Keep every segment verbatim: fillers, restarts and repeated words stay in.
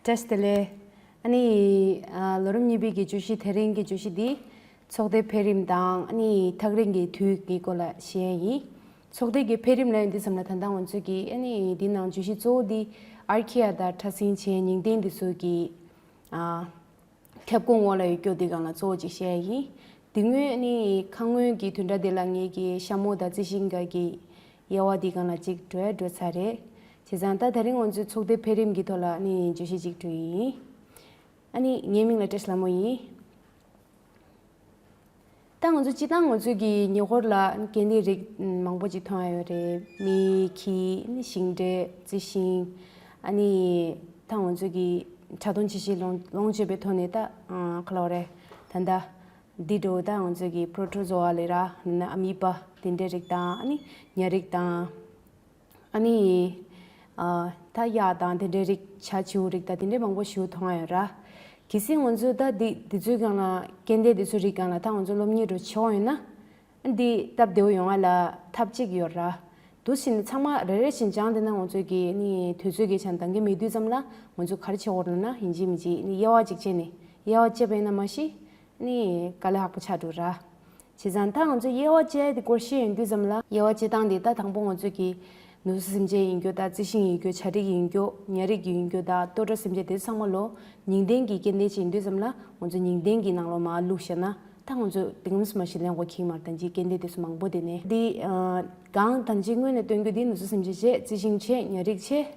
བཀྲ་ཤིས་བདེ་ལེགས། ཨ་ནི་ཨ་ལོ་རིམ་གཉིས་པའི་གི་བརྗོད་གཞི། དེ་རིང་གི་བརྗོད་གཞི་འདི་ཚོགས་སྡེ་འཕེལ་རིམ་དང་ཨ་ནི་ཐག་རིང་གི་དུས་ཀྱི་སྐོར་ལ་བཤད་ཡ་ཡིན། ཚོགས་སྡེ་གི་འཕེལ་རིམ་ལབ་ཡོང་དུས་ཙམ་ལ། ད་ལྟ་ང་ཚོས་ཀྱི་ཨ་ནི་འདི་ནང་བརྗོད་གཞི་གཙོ་བོ་འདི་ཨར་ཁི་ཡ་དང་ཕྲ་སྲིན་ཅན་ཉིང་ལྡན་འདི་ཚོ་གི་ཨ་ཁྱབ་ཁོངས་འོག་ལ་ཡོད་རྒྱུ་འདི་སྒང་ལ་གཙོ་བོ་ཅིག་བཤད་ཡ་ཡིན། དེ་སྔོན་ནི་ཁ་སྔོན་གྱི་དུས་འདྲ་དེ་ལ་ངེད་ཀྱི་ཤ་མོ་དང་རྩི་ཤིང་སྒང་གི་དབྱེ་བ་འདི་སྒང་ལ་ཅིག་འགྲོ་ཡ་འགྲོ་ཚར་རེད། བྱས་ཙང་ད་དེ་རིང་ང་ཚོའི་ཚོགས་སྡེ་འཕེལ་རིམ་གྱི་ཐོག་ལ་ནི་བརྗོད་གཞི་ཅིག་འབྲི་ཡ་ཡིན། ཨ་ནི་ངའི་མིང་ལ་བཀྲ་ཤིས་ལྷ་མོ་ཡིན། ད་ང་ཚོ་སྤྱིར་བཏང་ང་ཚོའི་གི་ཉེ་འཁོར་ལ་སྐྱེ་ལྡན་རིགས་མང་པོ་ཅིག་མཐོང་ཡ་ཡོད་རེད། མི་ཁྱི་ནི་ཤིང་འབྲས་རྩི་ཤིང་། ཨ་ནི་ད་ང་ཚོའི་གི་ཕྲ་མཐོང་ཆེ་ཤོས་ལོངས་ལོངས་སྤྱོད་པའི་ཐོག་ནས་ད་ཨ་ག་ལབ་དགོས་རེད། ད་ལྟ་འདི་འདྲ་བོ་ད་ང་ཚོའི་གི་པྲོ་ཊོ་ཛོ་ཨ་ལབ་ར། ཨ་མི་བ་དེ་འདྲའི་རིགས་དང་། ཨ་ནི་ཉ་རིགས་དང་། ཨ་ནི་ཨ་ད་གཡག་དང་དེ་འདྲའི་རིགས། བྱ་བྱིའུ་རིགས་དང་དེ་འདྲའི་མང་པོ་ཞིག་མཐོང་ཡ་ཡོད་ར། གལ་སྲིད་ང་ཚོ་ད་འདི་འདི་ཚོའི་སྒང་ལ་སྐྱེ་ལྡན་འདི་ཚོའི་རིགས་སྒང་ལ་ད་ང་ཚོ་སློབ་གཉེར་འདྲ་བོ་བྱེད་དགོས་ཡོད་ན། འདི་སྟབས་བདེ་བོ་ཡོང་བ་ལ་ཐབས་གཅིག་ཡོད་ར། འདུག་སེ་ནི་ཚང་མ་རེ་རེ་བཞིན་སྦྱངས་བསྡད་ན་ང་ཚོའི་གི་ནི་དུས་ཚོད་ཀྱི་ཆ་འདང་གི་མེད་དུས་ཙམ་ལ། ང་ཚོ་ག་རེ་བྱེད་དགོས་རེད་ན། ཡིན་གཅིག་མིན་གཅིག་ནི་དབྱེ་བ་གཅིག་བྱས་ནས། དབྱེ་བ་བྱས་པ་ཡིན་ན་མ་གཞི་ནི་དཀའ་ལས་ཁག་པོ་ཆགས་འགྲོ་ར། བྱས་ཙང་ད་ང་ཚོ་དབྱེ་བ་བྱས་ཏེ་སྐོར་བཤད་ཡོང་དུས་ཙམ་ལ། དབྱེ་བ་བྱེད་སྟངས་དེ་ད་དང་པོ་ང་ཚོ་གི་ནུ་གསོ་སེམས་ཅན་ཡིན་རྒྱུ་དང་། རྩི་ཤིང་ཡིན་རྒྱུ། བྱ་རིགས་ཡིན་རྒྱུ། ཉ་རིགས་ཡིན་རྒྱུ་དང་། ལྟོ་འགྲོ་སེམས་ཅན་དེ་ཚོ་ཚང་མ་ལོ་ཉིང་ལྡན་གྱི་སྐྱེ་ལྡན་ཅིག་ཡིན་དུས་ཙམ་ལ། ང་ཚོ་ཉིང་ལྡན་གྱི་ནང་ལོགས་མར་བླུགས་བཞག་ན། ད་ང་ཚོ་དེ་ངོས་མ་ཞིག་ལེན་དགོས་ཀྱི་མ་རེད། ད་ཅིག་སྐྱེ་ལྡན་དེ་ཚོ་མང་པོ་དེ་ནས། འདི་ཨ་གང་ད་ཅིག་སྔོན་ནས་སྟོན་རྒྱུ་དེ་ནུ་གསོ་སེམས་ཅན་བྱས། རྩི་ཤིང་བྱས། ཉ་རིགས་བྱས།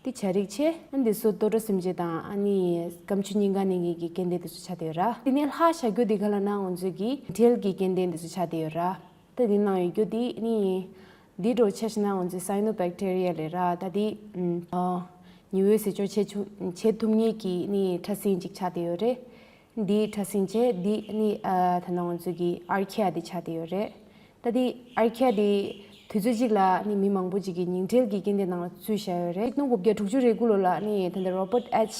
དེ་བྱ་རིགས་བྱས། ཨ་འདི་ཚོ་ལྟོ་འགྲོ་སེམས་ཅན་དང་། ཨ་ནི་སྐམ་ཆུ་སྙིང་ག་ནས་ངེད་ཀྱི་སྐྱེ་ལྡན་དེ་ཚོ་ཆགས་བསྡད་ཡོད་ར། དེ་ནས་ལྷག་བཞག་རྒྱུ་དེ་ག་ལབ་ན། ང་ཚོའི་གི་ཉིང་ཁྲེལ་གྱི་སྐྱེ་ལྡན་དེ་ཚོ་ཆགས་བསྡད་ཡོད་ར། ད་དེ་ནང་ཡོད་རྒྱུ་དེ་ནི་འདི་འདྲ་བོ་ཆ་བཞག་ན། ང་ཚོའི་སའི་ནོ་བེག་ཊེ་རི་ཡ་ལབ་ར། ད་དེ་ཨ་ཉི་འོད་ཟས་སྦྱོར་བྱེད་ཆུ་བྱེད་ཐུབ་མཁན་གྱི་ནི་ཕྲ་སྲིན་ཅིག་ཆགས་བསྡད་ཡོད་རེད། འདི་ཕྲ་སྲིན་བྱས། འདི་ནི་ཨ་ད་ནང་ང་ཚོ་གི་ཨར་ཁི་ཡ་འདི་ཆགས་བསྡད་ཡོད་རེད། ད་འདི་ཨར་ཁི་ཡ་འདི་དུས་ཚོད་ཅིག་ལ་ནི་མི་མང་པོ་ཅིག་གིས་ཉིང་ཁྲེལ་གྱི་སྐྱེ་ལྡན་ནང་ལ་ཚུད་བཞག་ཡོད་རེད། ཆིག་སྟོང་དགུ་བརྒྱ་དྲུག་ཅུ་རེ་དགུ་ལོ་ལ་ནི་ད་ལྟ་རོ་བར་ཊི་ཨེཆ་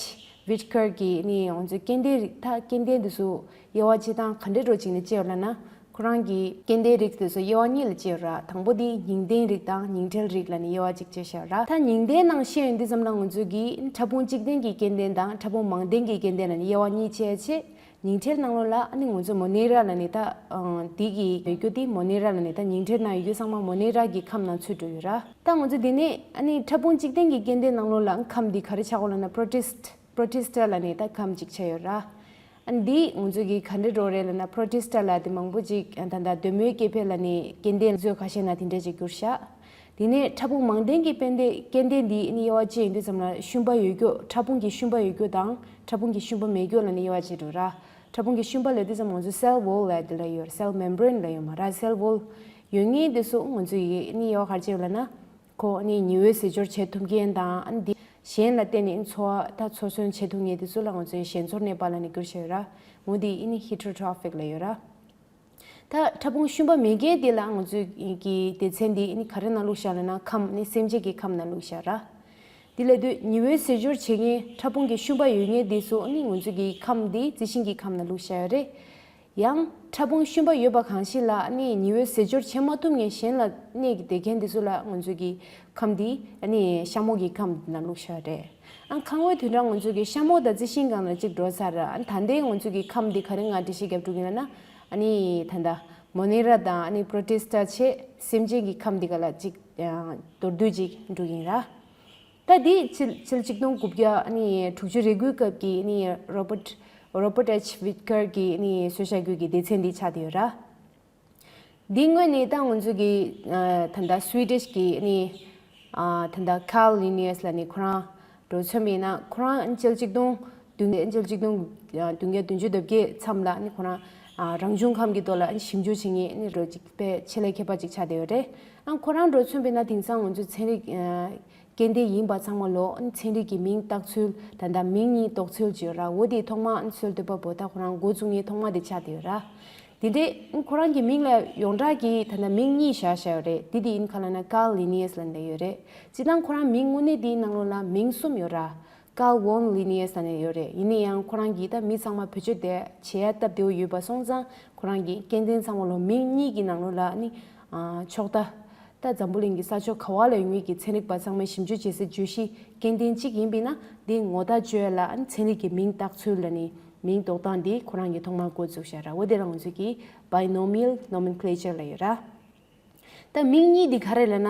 ཝིཊ་ཀར་གྱིས་ནི་ང་ཚོའི་སྐྱེ་ལྡན་རིགས། ད་སྐྱེ་ལྡན་འདི་ཚོ་དབྱེ་བ་འབྱེད་སྟངས་ག་འདྲ་འདྲ་བོ་ཅིག་ནས་བྱས་ཡོད་ལབ་ན། ཁོ་རང་གིས་སྐྱེ་ལྡན་རིགས་དེ་ཚོ་དབྱེ་བ་གཉིས་ལ་ཕྱེ་ཡོད་ར། དང་པོ་དེ་ཉིང་ལྡན་རིགས་དང་ཉིང་ཁྲེལ་རིགས་ལབ་ནས་དབྱེ་བ་གཅིག་ཕྱེ་བཞག་ར། ད་ཉིང་ལྡན་ནང་བཤད་ཡོང་དུས་ཙམ་ལ། ང་ཚོའི་གི་ཕྲ་ཕུང་གཅིག་ལྡན་གྱི་སྐྱེ་ལྡན་དང་ཕྲ་ཕུང་མང་ལྡན་གྱི་སྐྱེ་ལྡན་ལབ་ནས་དབྱེ་བ་གཉིས་ཕྱེ་བྱས། ཉིང་ཁྲེལ་ནང་ལོགས་ལ་ཨ་ནི་ང་ཚོ་མོ་ནེ་ར་ལབ་ནས། ད་ཨང་འདི་གི་ཡོད་རྒྱུ་དེ་མོ་ནེ་ར་ལབ་ནས། ད་ཉིང་ཁྲེལ་ནང་ཡོད་རྒྱུ་ཚང་མ་མོ་ནེ་ར་གི་ཁམས་ནང་ཚུད་འགྲོ་ཡོད་ར། ད་ང་ཚོ་དེ་ནས་ཨ་ནི་ཕྲ་ཕུང་གཅིག་ལྡན་གྱི་སྐྱེ་ལྡན་ནང་ལོགས་ལ་ཁམས་འདི་ག་རེ་ཆགས་ཀྱི་ཡོད་ལབ་ན། པྲོ་ཊིསཊ། པྲོ་ཊིསཊ་ལབ་ནས་ད་ཁམས་གཅིག་ཆགས་ཡོད་ར། ཨ་ནི་འདི་ང་ཚོ་གི་ག་འདྲ་འདྲ་བོ་རེད་ལབ་ན། པྲོ་ཊིསཊ་ལབ་དེ་མང་པོ་ཅིག་ད་ལྟ་གདོད་མའི་སྐྱེ་འཕེལ་ལབ་ནས་སྐྱེ་ལྡན་མཛོད་ཁ་ཤས་ནང་དེ་འདྲ་ཅིག་གྱུར་ཤག་དེ་ནས་ཕྲ་ཕུང་མང་ལྡན་གྱི་སྐྱེ་ལྡན། སྐྱེ་ལྡན་འདི་ནི་དབྱེ་བ་ཕྱེ་ཡོང་དུས་ཙམ་ལ་ཤུན་པ་ཡོད་རྒྱུ། ཕྲ་ཕུང་གི་ཤུན་པ་ཡོད་རྒྱུ་དང་ཕྲ་ཕུང་གི་ཤུན་པ་མེད་རྒྱུ་ལབ་ནས་དབྱེ་བ་ཕྱེ་འགྲོ་ར། ཕྲ་ཕུང་གི་ཤུན་པ་ལབ་དུས་ཙམ་ང་ཚོ་སེལ་ཝོལ་ལབ་དེ་ལབ་ཡོད་ར། སེལ་མེམ་བྷྲེན་ལབ་ཡོད་མ་ར། སེལ་ཝོལ་ཡོད་མཁན་དེ་ཚོ་ང་ཚོ་ཡི་ནི་དབྱེ་བ་ག་རེ་ཕྱེ་ཡོད་ལབ་ན། ཁོ་ནི་ཉི་འོད་ཟས་སྦྱོར་བྱེད་ཐུབ་མཁན་དང་། ཨ་ནི་འདི་གཞན་ལ་བརྟེན་ནས་འཚོ་བ་ད་འཚོ་གསོན་བྱེད་ཐུབ་མཁན་དེ་ཚོ་ལ་ང་ཚོས་ཞན་འཚོར་གནས་པ་ལབ་ནས་བསྒྱུར་བཞག་ཡོད་ར། འོ་དེ་ཡིན་ནི་ཧི་ཊི་རོ་ཊོ་ཕིག་ལབ་ཡོད་ར། ད་ཕྲ་ཕུང་ཤུན་པ་མེད་མཁན་དེ་ལ་ང་ཚོས་ཀྱི་སྡེ་ཚན་འདི་ནི་ག་རེ་ནང་བླུགས་བཞག་ལབ་ན། ཁམས་ནི་སེམས་ཅན་གྱི་ཁམས་ནང་བླུགས་བཞག་ར། དེ་ལབ་དུས་ཉི་འོད་ཟས་སྦྱོར་བྱེད་མཁན་ཕྲ་ཕུང་གི་ཤུན་པ་ཡོད་མཁན་དེ་ཚོ་ནི་ང་ཚོ་གི་ཁམས་འདི་རྩི་ཤིང་གི་ཁམས་ནང་བླུགས་བཞག་ཡོད་རེད། ཡང་ཕྲ་ཕུང་ཤུན་པ་ཡོད་པ་གང་ཞིག་ལ་ནི་ཉི་འོད་ཟས་སྦྱོར་བྱེད་མ་ཐུབ་མཁན། གཞན་ལ་གནས་ཀྱི་བསྡད་མཁན་དེ་ཚོ་ལ་ང་ཚོ་གི་ཁམས་འདི་ནི་ཤ་མོ་གི་ཁམས་ནང་བླུགས་བཞག་རེད། ཨ་ཁ་སྔོན་དུས་འདྲ་ང་ཚོ་གི་ཤ་མོ་དང་རྩི་ཤིང་སྒང་ལ་གཅིག་འགྲོ་ཚར་ར། ཨ་ད་ལྟའི་ང་ཚོ་གི་ཁམས་འདི་ག་རེ་ང་འགྲེལ་བཤད་རྒྱབ་འགྲོ་གི་ཡིན་ན། ཨ་ནི་ད་ལྟ་མོ་ནེ་ར་དང་ཨ་ནི་པྲོ་ཊིས་ཊ་བྱས་སེམས་ཅན་གྱི་ཁམས་འདི་ག་ལ་གཅིག་མདོར་བསྡུས་ཅིག་འགྲོ་གི་ཡིན་ར། ད་འདི་ཕྱི་ཕྱི་ལོ་ཆིག་སྟོང་དགུ་བརྒྱ་ཨ་ནི་དྲུག་ཅུ་རེ་དགུའི་སྐབས་ཀྱི་ཨ་ནི་རོ་བར་ཊི་རོ་བར་ཊི་ཨེཆ་ཝིཊ་ཀར་གྱིས་ཨ་ནི་བཟོས་བཞག་རྒྱུ་གི་སྡེ་ཚན་འདི་ཆགས་བསྡད་ཡོད་ར། འདི་སྔོན་ནས་ད་ང་ཚོ་གི་ཨ་ད་ལྟ་སུའི་ཌིཤ་གི་ཨ་ནི་ཨ་ད་ལྟ་ཀཱརལ་ལི་ནི་ཡས་ལབ་ནི་ཁོ་རང་འགྲོ་མཚོན་པ་ཡིན་ན། ཁོ་རང་ཕྱི་ལོ་ཆིག་སྟོང་བདུན་ཕྱི་ལོ་ཆིག་སྟོང་བདུན་བརྒྱ་བདུན་ཅུ་དོན་བརྒྱད་མཚམས་ལ་ཨ་ནི་ཁོ་རང་ཨ་རང་བྱུང་ཁམས་ཀྱི་ཐོག་ལ་ཨ་ནི་ཞིབ་འཇུག་བྱེད་མཁན་ཨ་ནི་འགྲོ་ཅིག་དཔེ་ཆེད་ལས་མཁས་པ་ཅིག་ཆགས་བསྡད་ཡོད་རེད། ཨ་ཁོ་རང་འགྲོ་མཚོན་པ་ཡིན་ན། དེང་སང་ང་ཚོ་ཚན་རིག་ཨ་སྐྱེ་ལྡན་ཡིན་པ་ཚང་མ་ལོ་ཚན་རིག་གི་མིང་བཏགས་ཚུལ། ད་ལྟ་མིང་གཉིས་འདོགས་ཚུལ་ཅིག་ཡོད་ར། འོ་དེ་ཐོག་མ་ཨ་ནི་སོལ་ཏོ་པ་བོ་ད་ཁོ་རང་འགོ་བཙུགས་མཁན་ཐོག་མ་དེ་ཆགས་བསྡད་ཡོད་ར། དེ་འདྲས་ཁོ་རང་གི་མིང་ལ་ཡོངས་གྲགས་ཀྱི་ད་ལྟ་མིང་གཉིས་བཞག་བཞག་ཡོད་རེད། དེ་དེ་ཡིན་ག་ལབ་ན་ཀཱརལ་ལི་ནི་ཡས་ལབ་ནས་ཡོད་རེད། སྤྱིར་བཏང་ཁོ་རང་མིང་དངོས་གནས་དེའི་ནང་ལོགས་ལ་མིང་གསུམ་ཡོད་ར། ཀཱརལ་ཝོན་ལི་ནི་ཡས་ལབ་ནས་ཡོད་རེད། ཡིན་ན་ཡང་ཁོ་རང་གིས་ད་མི་ཚང་མ་བེད་སྤྱོད་དེ་བྱེད་ཡ་སྟབས་བདེ་བོ་ཡོད་པ་སོང་ཙང་། ཁོ་རང་གིས་སྐྱེ་ལྡན་ཚང་མ་ལོ་མིང་གཉིས་ཀྱི་ནང་ལོགས་ལ་ནི་ཨ་ཕྱོགས་མཐའ་ ད་འཛམ་བུ་གླིང་གི་ས་ཕྱོགས་ག་བ་ལ་ཡོད་མཁན་གྱི་ཚན་རིག་པ་ཚང་མས་ཞིབ་འཇུག་བྱེད་སའི་བརྗོད་གཞི་སྐྱེ་ལྡན་གཅིག་ཡིན་པས་ན། འདི་ངོ་རྟགས་བཅོས་ལ་ཨ་ནི་ཚན་རིག་གི་མིང་བཏགས་ཚུལ་ལ་ནི་མིང་འདོགས་སྟངས་འདི་ཁོ་རང་གིས་ཐོག་མར་འགོ་བཙུགས་བཞག་ར། འོ་དེ་ལ་ང་ཚོས་ཀྱི་Binomial Nomenclature ལབ་ཡོད་ར། ད་མིང་གཉིས་འདི་ག་རེ་ལབ་ན།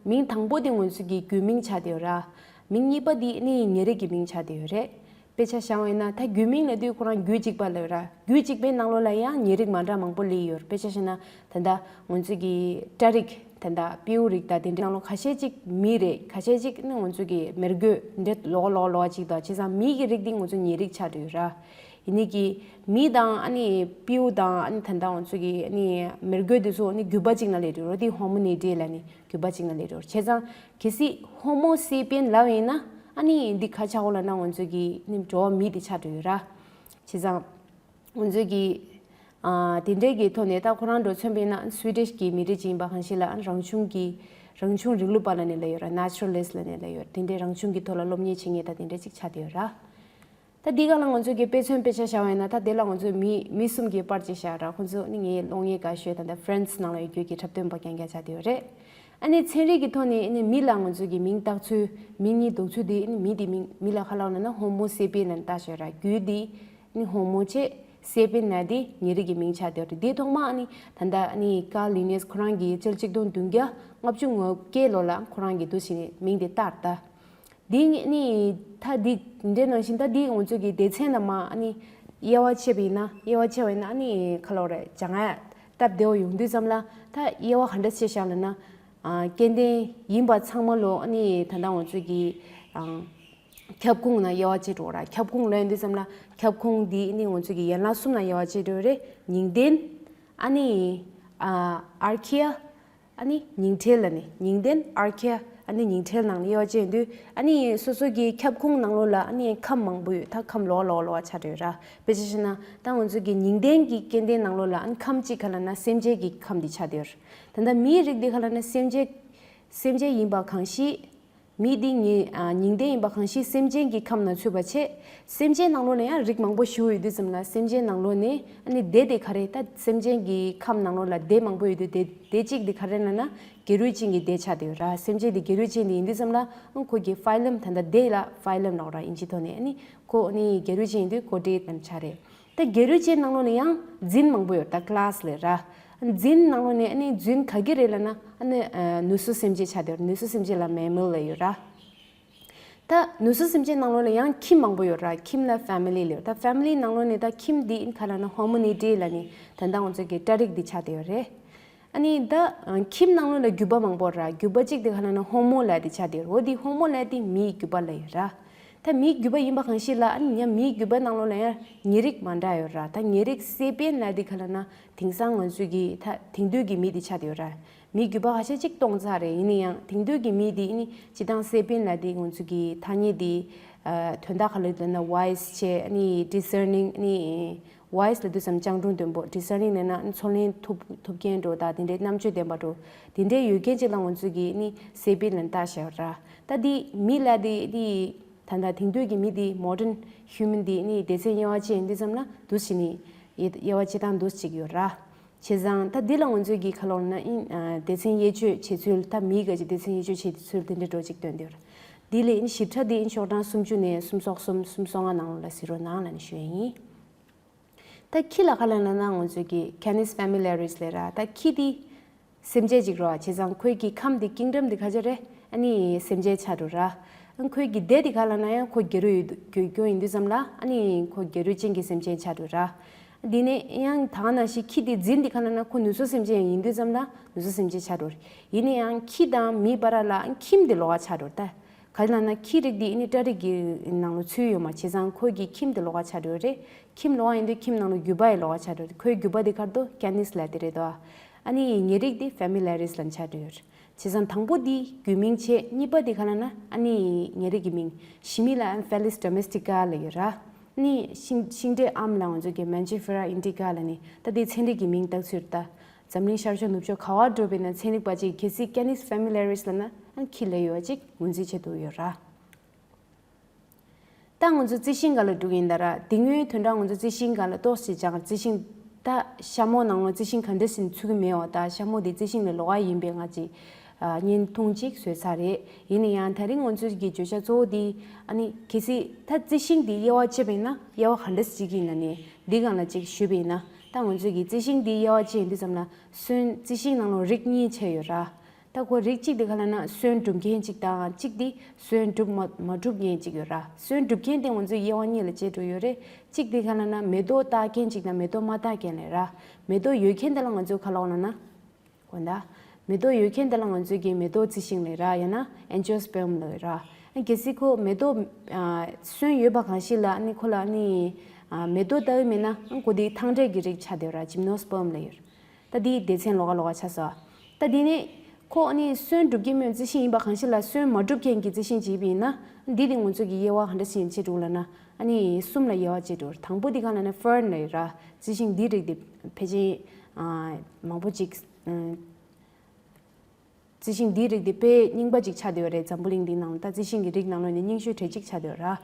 མིང་དང་པོ་དེ་ང་ཚོས་ཀྱི་རྒྱུད་མིང་ཆགས་བསྡད་ཡོད་ར། མིང་གཉིས་པ་དེ་ནི་ཉེ་རིགས་ཀྱི་མིང་ཆགས་བསྡད་ཡོད་རེད། དཔེ་ཆ་བཞག་པ་ཡིན་ན། ད་རྒྱུད་མིང་ལབ་དུས་ཁོ་རང་རྒྱུད་གཅིག་པ་ལབ་ཡོད་ར། རྒྱུད་གཅིག་པའི་ནང་ལོགས་ལ་ཡང་ཉེ་རིགས་མ་འདྲ་མང་པོ་སླེབས་ཡོད་རེད། དཔེ་ཆ་བཞག་ན་ད་ལྟ་ང་ཚོས་ཀྱི་སྤྲ་རིགས། ད་ལྟ་སྤྲེའུ་རིགས་དང་དེ་འདྲའི་ནང་ལོགས་ཁ་ཤས་ཅིག་མི་རེད། ཁ་ཤས་ཅིག་ནི་ང་ཚོས་ཀྱི་མི་རྒོད་འདྲ་ལོགས་ལོགས་ལོགས་ཅིག་དང་། བྱས་ཙང་མི་གི་རིགས་འདི་ང་ཚོ་ཉེ་རིགས་ཆགས་བསྡད་ཡོད་ར། ཡིན་ནའི་གི་མི་དང་ཨ་ནི་སྤྲེའུ་དང་ཨ་ནི་ད་ལྟ་ང་ཚོ་གི་ཨ་ནི་མི་རྒོད་དེ་ཚོ་ཨ་ནི་རྒྱུད་པ་གཅིག་ནང་ལས་འགྲོ་རོ། དེ་Hominidae ལབ་ནི་རྒྱུད་པ་གཅིག་ནང་ལས་འགྲོ་རོ། བྱས་ཙང་གལ་སྲིད་Homo sapien ལབ་ཡིན་ན་ཨ་ནི་འདི་ག་ཆགས་ཡོད་ལབ་ན་ང་ཚོ་གི་ཨ་ནི་འགྲོ་བ་མི་དེ་ཆགས་འགྲོ་ཡོད་ར། བྱས་ཙང་ང་ཚོ་གི་ཨ་དེ་འདྲའི་གི་ཐོག་ནས་ད་ཁོ་རང་འགྲོ་མཚོན་པ་ཡིན་ན་Swedish གི་མི་རིགས་ཅིག་ཡིན་པ་གང་ཞིག་ལ་ཨ་ནི་རང་བྱུང་གི་རང་བྱུང་རིང་ལུགས་པ་ལབ་ནི་ལབ་ཡོད་ར། Naturalist ལབ་ནི་ལབ་ཡོད། དེ་འདྲའི་རང་བྱུང་གི་ཐོག་ལ་སློབ་གཉེར་བྱེད་མཁན་ད་དེ་འདྲ་ཅིག་ཆགས་བསྡད་ཡོད་ར། ད་འདི་ག་ལ་ང་ཚོ་གི་དཔེ་མཚོན་དཔེ་ཆ་བཞག་པ་ཡིན་ན། ད་དེ་ལ་ང་ཚོས་མི་མི་གསུམ་གྱི་པར་ཅིག་བཞག་ར། ཁོང་ཚོ་ནི་ངའི་གློག་བརྙན་འགའ་ཤས་ད་ལྟ་Friends ནང་ལ་ཡོད་རྒྱུ་གི་འཁྲབ་སྟོན་པ་རྐྱང་རྐྱང་ཆགས་བསྡད་ཡོད་རེད། ཨ་ནི་ཚན་རིག་གི་ཐོག་ནས་ཨ་ནི་མི་ལ་ང་ཚོ་གི་མིང་བཏགས་ཚུལ། མིང་གཉིས་འདོགས་ཚུལ་དེ་ཨ་ནི་མི་དེ་མིང་མི་ལ་ག་ལབ་ན་ན་Homo sapien ལབ་ནི་བཏགས་བཞག་ར། རྒྱུད་དེ་ཨ་ནི་Homo བྱས། Sapien ལབ་དེ་ཉེ་རིགས་ཀྱི་མིང་ཆགས་བསྡད་ཡོད་རེད། དེ་ཐོག་མ་ཨ་ནི་ད་ལྟ་ཨ་ནི་Carl Linnaeus ཁོ་རང་གིས་ཕྱི་ལོ་ཆིག་སྟོང་བདུན་བརྒྱ་ལྔ་བཅུ་ང་བརྒྱད་ལོ་ལ་ཁོ་རང་གིས་འདུག་སེ་ནི་མིང་དེ་བཏགས་ད། འདི་ནི་ད་འདི་འདྲའི་ནང་བཞིན་ད་འདི་ང་ཚོ་གི་སྡེ་ཚན་ནང་མ་ཨ་ནི་དབྱེ་བ་ཕྱེ་བ་ཡིན་ན། དབྱེ་བ་ཕྱེ་བ་ཡིན་ན་ཨ་ནི་ག་ལབ་རེད། སྦྱང་ཡ་སྟབས་བདེ་བོ་ཡོང་དུས་ཙམ་ལ་ད་དབྱེ་བ་ག་འདྲ་ཕྱེ་བཞག་ལབ་ན། ཨ་སྐྱེ་ལྡན་ཡིན་པ་ཚང་མ་ལོ་ཨ་ནི་ད་ལྟ་ང་ཚོ་གི་ཨང་ཁྱབ་ཁོངས་ནང་དབྱེ་བ་ཕྱེ་འགྲོ་ར། ཁྱབ་ཁོངས་ལབ་ཡོང་དུས་ཙམ་ལ་ཁྱབ་ཁོངས་འདི་ཨ་ནི་ང་ཚོ་གི་ཡན་ལག་གསུམ་ནང་དབྱེ་བ་ཕྱེ་འགྲོ་རེད། ཉིང་ལྡན། ཨ་ནི་ཨ་Archaea། ཨ་ནི་ཉིང་ཁྲེལ་ལབ་ནི། ཉིང་ལྡན། Archaea། ཨ་ནི་ཉིང་ཁྲེལ་ནང་ལ་དབྱེ་བ་ཕྱེ་ཡོང་དུས་ཨ་ནི་སོ་སོ་གི་ཁྱབ་ཁོངས་ནང་ལོགས་ལ་ཨ་ནི་ཁམས་མང་པོ་ཡོད། ད་ཁམས་ལོགས་ལོགས་ལོགས་ཆགས་འགྲོ་ཡོད་ར། དཔེ་ཆ་བཞག་ན་ད་ང་ཚོ་གི་ཉིང་ལྡན་གྱི་སྐྱེ་ལྡན་ནང་ལོགས་ལ་ཨ་ནི་ཁམས་གཅིག་ག་ལབ་ན་སེམས་ཅན་གྱི་ཁམས་འདི་ཆགས་བསྡད་ཡོད་ར། ད་ལྟ་མིའི་རིགས་འདི་ག་ལབ་ན་སེམས་ཅན་སེམས་ཅན་ཡིན་པ་གང་ཞིག་མི་འདི་ཉི་ཨ་ཉིང་ལྡན་ཡིན་པ་གང་ཞིག་སེམས་ཅན་གྱི་ཁམས་ནང་ཚུད་པ་བྱས། སེམས་ཅན་ནང་ལོགས་ལ་ཡང་རིགས་མང་པོ་ཞིག་ཡོད་དུས་ཙམ་ལ་སེམས་ཅན་ནང་ལོགས་ནས་ཨ་ནི་སྡེ་དེ་ག་རེ། ད་སེམས་ཅན་གྱི་ཁམས་ནང་ལོགས་ལ་སྡེ་མང་པོ་ཡོད་དུས་སྡེ་སྡེ་གཅིག་དེ་ག་རེ་ལབ་ན་སྒལ་རུས་ཅན་གྱི་སྡེ་ཆགས་བསྡད་ཡོད་ར། སེམས་ཅན་དེ་སྒལ་རུས་ཅན་དེ་ཡིན་དུས་ཙམ་ལ་ཨང་ཁོ་གི་Phylum། ད་ལྟ་སྡེ་ལ་Phylum ལབ་ར་དབྱིན་ཇིའི་ཐོག་ནས། ཨ་ནི་ཁོ་ཨ་ནི་སྒལ་རུས་ཅན་ཡིན་དུས་ཁོ་སྡེ་དེ་ཆགས་རེད། ད་སྒལ་རུས་ཅན་ནང་ལོགས་ལ་ཡང་འཛིན་མང་པོ་ཡོད། ད་class ལབ་ར། འཛིན་ནང་ལོགས་ནས་ཨ་ནི་འཛིན་ག་གི་རེད་ལབ་ན་ཨ་ནི་ཨ་ནུ་གསོ་སེམས་ཅན་ཆགས་བསྡད་ཡོད་ར། ནུ་གསོ་སེམས་ཅན་ལ་mammal ལབ་ཡོད་ར། ད་ནུ་གསོ་སེམས་ཅན་ནང་ལོགས་ལ་ཡང་ཁྱིམ་མང་པོ་ཡོད་ར། ཁྱིམ་ལ་family ལབ་ཡོད། ད་family ནང་ལོགས་ནས་ད་ཁྱིམ་འདི་ཨིན་ག་ལབ་ན་Hominidae ལབ་ནི་ད་ལྟ་ང་ཚོ་གི་སྤྲ་རིགས་འདི་ཆགས་བསྡད་ཡོད་རེད། ཨ་ནི་ད་ཁྱིམ་ནང་ལོགས་ལ་རྒྱུད་པ་མང་པོ་ར། རྒྱུད་པ་གཅིག་དེ་ག་ལབ་ན་Homo ལབ་དེ་ཆགས་བསྡད་ཡོད་ར། འོ་དེ་Homo ལབ་དེ་མིའི་རྒྱུད་པ་ལབ་ཡོད་ར། ད་མིའི་རྒྱུད་པ་ཡིན་པ་གང་ཞིག་ལ་ཨ་ནི་ཡང་མིའི་རྒྱུད་པ་ནང་ལོགས་ལ་ཡང་ཉེ་རིགས་མ་འདྲ་ཡོད་ར། ད་ཉེ་རིགས་Sapien ལབ་དེ་ག་ལབ་ན་དེང་སང་ང་ཚོ་གི་ད་དེང་དུས་ཀྱི་མི་དེ་ཆགས་བསྡད་ཡོད་ར། མིའི་རྒྱུད་པ་ཁ་ཤས་ཅིག་སྟོང་ཚར་རེད། ཡིན་ན་ཡང་དེང་དུས་ཀྱི་མི་དེ་ཨ་ནི་སྤྱིར་བཏང་Sapien ལབ་དེ་ང་ཚོ་གི་ཐ་སྙད་དེ་ཨ་དོན་དག་ག་ལབ་ན་wise བྱས། ཨ་ནི་discerning། ཨ་ནི་wise ལབ་དུས་ཙམ་སྤྱང་གྲུང་ལྡན་པོ། discerning ལབ་ན་ཨ་ནི་ཚོར་ལེན་ཐུབ་ཐུབ་མཁན་འདྲ་བོ་དང་དེ་འདྲའི་རྣམ་དཔྱོད་ལྡན་པ་འདྲ་བོ་དེ་འདྲའི་ཡོད་མཁན་ཅིག་ལ་ང་ཚོ་གི་ཨ་ནི་Sapien ལབ་ནི་བཏགས་བཞག་ར། ད་འདི་མི་ལབ་དེ་འདི་ད་ལྟ་དེང་དུས་ཀྱི་མི་འདི་modern human འདི་ནི་སྡེ་ཚན་དབྱེ་བ་ཕྱེ་ཡིན་དུས་ཙམ་ལ་འདུག་སེ་ནི་དབྱེ་དབྱེ་བ་ཕྱེ་སྟངས་འདུག་སེ་ཅིག་ཡོད་ར། བྱས་ཙང་ད་འདི་ལ་ང་ཚོས་ཀྱི་ཁ་ལོག་ན་ཨིན་ཨ་སྡེ་ཚན་དབྱེ་གཅོད་བྱེད་ཚུལ། ད་མིའི་ག་ཅིག་སྡེ་ཚན་དབྱེ་གཅོད་བྱེད་ཚུལ་དེ་འདྲ་འདྲ་བོ་ཅིག་སྟོན་དེ་ཡོད་ར། འདི་ལས་ཨིན་ཞིབ་ཕྲ་འདི་ཨིན་ཤོག་གྲངས་སུམ་ཅུ་ནས་སུམ་ཅུ་སོ་གསུམ་སུམ་ཅུ་སོ་ལྔ་ནང་ལ་གཟིགས་རོགས་གནང་ལབ་ནས་ཞུ་ཡ་ཡིན། ད་ཁྱི་ལ་ག་ལབ་ན་ན་ང་ཚོས་ཀྱི་Canis familiaris ལབ་ར། ད་ཁྱི་འདི་སེམས་ཅན་ཅིག་རེད་བ། བྱས་ཙང་ཁོའི་གི་ཁམས་འདི་ཀིང་ཌམ་འདི་ག་ཅི་རེད། ཨ་ནི་སེམས་ཅན་ཆགས་འགྲོ་ར། ཨ་ཁོའི་གི་སྡེ་འདི་ག་ལབ་ན་ཡང་ཁོ་སྒལ་རུས་ཡོད་དུ་སྐྱོ་སྐྱོ་ཡིན་དུས་ཙམ་ལ་ཨ་ནི་ཁོ་སྒལ་རུས་ཅན་གྱི་སེམས་ཅན་ཆགས་འགྲོ་ར། འདི་ནས་ཡང་ད་ག་ནང་བཞིན་ཁྱི་འདི་འཛིན་འདི་ག་ལབ་ན་ཁོ་ནུ་གསོ་སེམས་ཅན་ཡིན་དུས་ཙམ་ལ་ནུ་གསོ་སེམས་ཅན་ཆགས་འགྲོ་ར། ཡིན་ན་ཡང་ཁྱི་དང་མི་བར་ལ་ཁྱིམ་འདི་ལོགས་ཀ་ཆགས་འགྲོ་ར། ད་ག་ལབ་ན་ཁྱི་རིགས་འདི་ཨ་ནི་སྤྲ་རིགས་ཀྱི་ནང་ལ་ཚུད་ཡོད་མ། བྱས་ཙང་ཁོ་གི་ཁྱིམ་དེ་ལོགས་ཀ་ཆགས་འགྲོ་རེད། ཁྱིམ་ལོགས་ཀ་ཡིན་དུས་ཁྱིམ་ནང་ལ་རྒྱུད་པ་ཡི་ལོགས་ཀ་ཆགས་འགྲོ་རེད། ཁོའི་རྒྱུད་པ་དེ་ག་རེ་འདུག Canis ལབ་དེ་རེད་དོ། ཨ་ནི་ཉེ་རིགས་དེ་Familiaris ལབ་ཆགས་འགྲོ་ཡོད་རེད། བྱས་ཙང་དང་པོ་དེ་རྒྱུད་མིང་བྱས། གཉིས་པ་དེ་ག་ལབ་ན་ཨ་ནི་ཉེ་རིགས་ཀྱི་མིང་། ཞི་མི་ལ་ཨ་ནི་Felis domestica ལབ་ཡོད་ར། ཨ་ནི་ཤིང་ཤིང་འབྲས་ཨམ་ལ་ང་ཚོ་གི་Mangifera indica ལབ་ནི་ད་དེ་ཚན་རིག་གི་མིང་བཏགས་ཚུལ་རེད་ད། འཛམ་གླིང་ཤར་ཕྱོགས་ནུབ་ཕྱོགས་ག་བར་འགྲོ་བས་ན་ཚན་རིག་པ་ཅིག་གལ་སྲིད་Canis familiaris ལབ་ན་ཨ་ཁྱི་ལབ་ཡོད་པ་ཅིག་ངོས་འཛིན་བྱེད་ཐུབ་ཡོད་ར། ད་ང་ཚོ་རྩི་ཤིང་སྒང་ལ་འགྲོ་གི་ཡིན་ད་ར། དེ་སྔོན་དོན་དག་ང་ཚོ་རྩི་ཤིང་སྒང་ལ་ཏོག་ཙམ་སྦྱངས། རྩི་ཤིང་ད་ཤ་མོ་ནང་ལ་རྩི་ཤིང་ག་འདྲ་ཞིག་ཚུད་ཀྱི་མེད་པ། ད་ཤ་མོ་དེ་རྩི་ཤིང་ལ་ལོགས་ཀ་ཡིན་པའི་ང་ཅིག་ བརྙན་ཐུང་གཅིག་བཟོས་ཚར་རེད། ཡིན་ན་ཡང་དེ་རིང་ང་ཚོའི་གི་བརྗོད་བྱ་གཙོ་བོ་འདི་ཨ་ནི་གལ་སྲིད་ད་རྩི་ཤིང་འདི་དབྱེ་བ་ཕྱེ་བ་ཡིན་ན་དབྱེ་བ་ག་འདྲ་ཞིག་ཡིན་ན་ནི་འདི་སྒང་ལ་ཅིག་ཞུས་པ་ཡིན་ན། ད་ང་ཚོའི་གི་རྩི་ཤིང་འདི་དབྱེ་བ་ཕྱེ་ཡོང་དུས་ཙམ་ལ་སོན་རྩི་ཤིང་ནང་ལ་རིགས་གཉིས་ཕྱེ་ཡོད་ར། ད་ཁོ་རིགས་གཅིག་དེ་ག་ལབ་ན་སོན་གྲུབ་མཁན་གཅིག་དང་གཅིག་དེ་སོན་གྲུབ་མ་མ་གྲུབ་མཁན་གཅིག་ཡོད་ར། སོན་གྲུབ་མཁན་དེ་ང་ཚོས་དབྱེ་བ་གཉིས་ལ་ཕྱེ་འགྲོ་ཡོད་རེད། གཅིག་དེ་ག་ལབ་ན་མེ་ཏོག་བཏགས་མཁན་གཅིག་དང་མེ་ཏོག་མ་བཏགས་མཁན་ལབ་ར། མེ་ཏོག་ཡོད་མཁན་དེ་ལ་ང་ཚོས་ག་ལབ་ལབ་ན། དགོངས་དག་མེ་ཏོག་ཡོད་མཁན་དེ་ལ་ང་ཚོས་ཀྱི་མེ་ཏོག་རྩི་ཤིང་ལབ་ར། ཡང་ན་ཨེན་ཇི་ཡོ་སི་པརམ་ལབ་ར། གལ་སྲིད་ཁོ་མེ་ཏོག་ཨ་སོན་ཡོད་པ་གང་ཞིག་ལ་ཨ་ནི་ཁོ་ལ་ཨ་ནི་ཨ་མེ་ཏོག་ལྟ་བུ་མེད་ན་ཨ་ཁོ་དེ་ཐང་འབྲས་ཀྱི་རིགས་ཆགས་བསྡད་ཡོད་ར། ཇིམ་ནོ་སི་པརམ་ལབ་ཡོད། ད་དེའི་སྡེ་ཚན་ལོགས་ཀ་ལོགས་ཀ་ཆགས་སོང་། ད་དེ་ནས་ཁོ་ཨ་ནི་སོན་གྲུབ་མཁན་མེད་རྩི་ཤིང་ཡིན་པ་གང་ཞིག་ལ་སོན་མ་གྲུབ་མཁན་གྱི་རྩི་ཤིང་ཅིག་ཡིན་པ་ཡིན་ན། འདི་དེ་ང་ཚོ་གི་དབྱེ་བ་ག་འདྲ་ཞིག་ཕྱེ་འགྲོ་ལབ་ན་ཨ་ནི་གསུམ་ལ་དབྱེ་བ་ཕྱེ་འགྲོ། དང་པོ་དེ་ག་ལབ་ན་ཕརན་ལབ་ཡོད་ར། རྩི་ཤིང་འདིའི་རིགས་དེ་ཕལ་ཆེར་ཨ་མང་པོ་ཅིག་ཨ་རྩི་ཤིང་འདིའི་རིགས་དེ་དཔེ་རྙིང་པ་ཅིག་ཆགས་བསྡད་ཡོད་རེད། འཛམ་བུ་གླིང་འདིའི་ནང་ལ་ད་རྩི་ཤིང་གི་རིགས་ནང་ལོགས་ནས་རྙིང་ཤོས་གྲས་གཅིག་ཆགས་བསྡད་ཡོད་ར།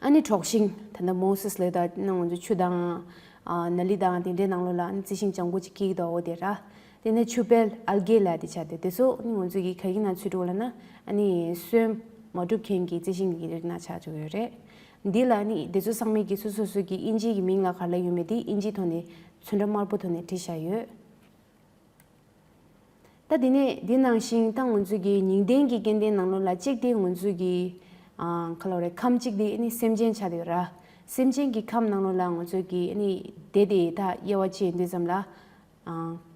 ཨ་ནི་དྲོག་ཤིང་ད་ལྟ་མོ་སིས་ལབ་ད་ནང་ང་ཚོ་ཆུ་དང་ཨ་ནཱ་ལི་དང་དེ་འདྲའི་ནང་ལོགས་ལ་ཨ་ནི་རྩི་ཤིང་ལྗང་གུ་ཅིག་སྐྱེ་གི་འདུག་འོ་དེ་ར། དེ་ནས་ཆུ་བལ་ཨལ་གེ་ལབ་དེ་ཆགས་བསྡད་དེ་ཚོ་ཨ་ནི་ང་ཚོ་གི་ག་གི་ནང་ཚུད་འགྲོ་ལབ་ན་ཨ་ནི་སོན་མ་གྲུབ་མཁན་གྱི་རྩི་ཤིང་གི་རིགས་ནང་ཆགས་བཅུག་ཡོད་རེད། འདི་ལ་ཨ་ནི་དེ་ཚོ་ཚང་མས་ཀྱི་སོ་སོ་སོ་གི་དབྱིན་ཇིའི་གི་མིང་ལ་ག་ལབ་ཡོད་མེད་དེ་དབྱིན་ཇིའི་ཐོག་ནས་ཚོན་ཁྲ་དམར་པོ་ཐོག་ནས་བྲིས་བཞག་ཡོད། ད་དེ་ནས་འདི་ནང་བཞིན་ད་ང་ཚོ་གི་ཉིང་ལྡན་གྱི་སྐྱེ་ལྡན་ནང་ལོགས་ལ་གཅིག་དེ་ང་ཚོ་གི་ཨ་ག་ལབ་རེད། ཁམས་གཅིག་དེ་ཨ་ནི་སེམས་ཅན་ཆགས་བསྡད་ཡོད་ར། སེམས་ཅན་གྱི་ཁམས་ནང་ལོགས་ལ་ང་ཚོ་གི་ཨ་ནི་དེ་དེ་ད་དབྱེ་བ་ཕྱེ་ཡོང་དུས་ཙམ་ལ་ཨ་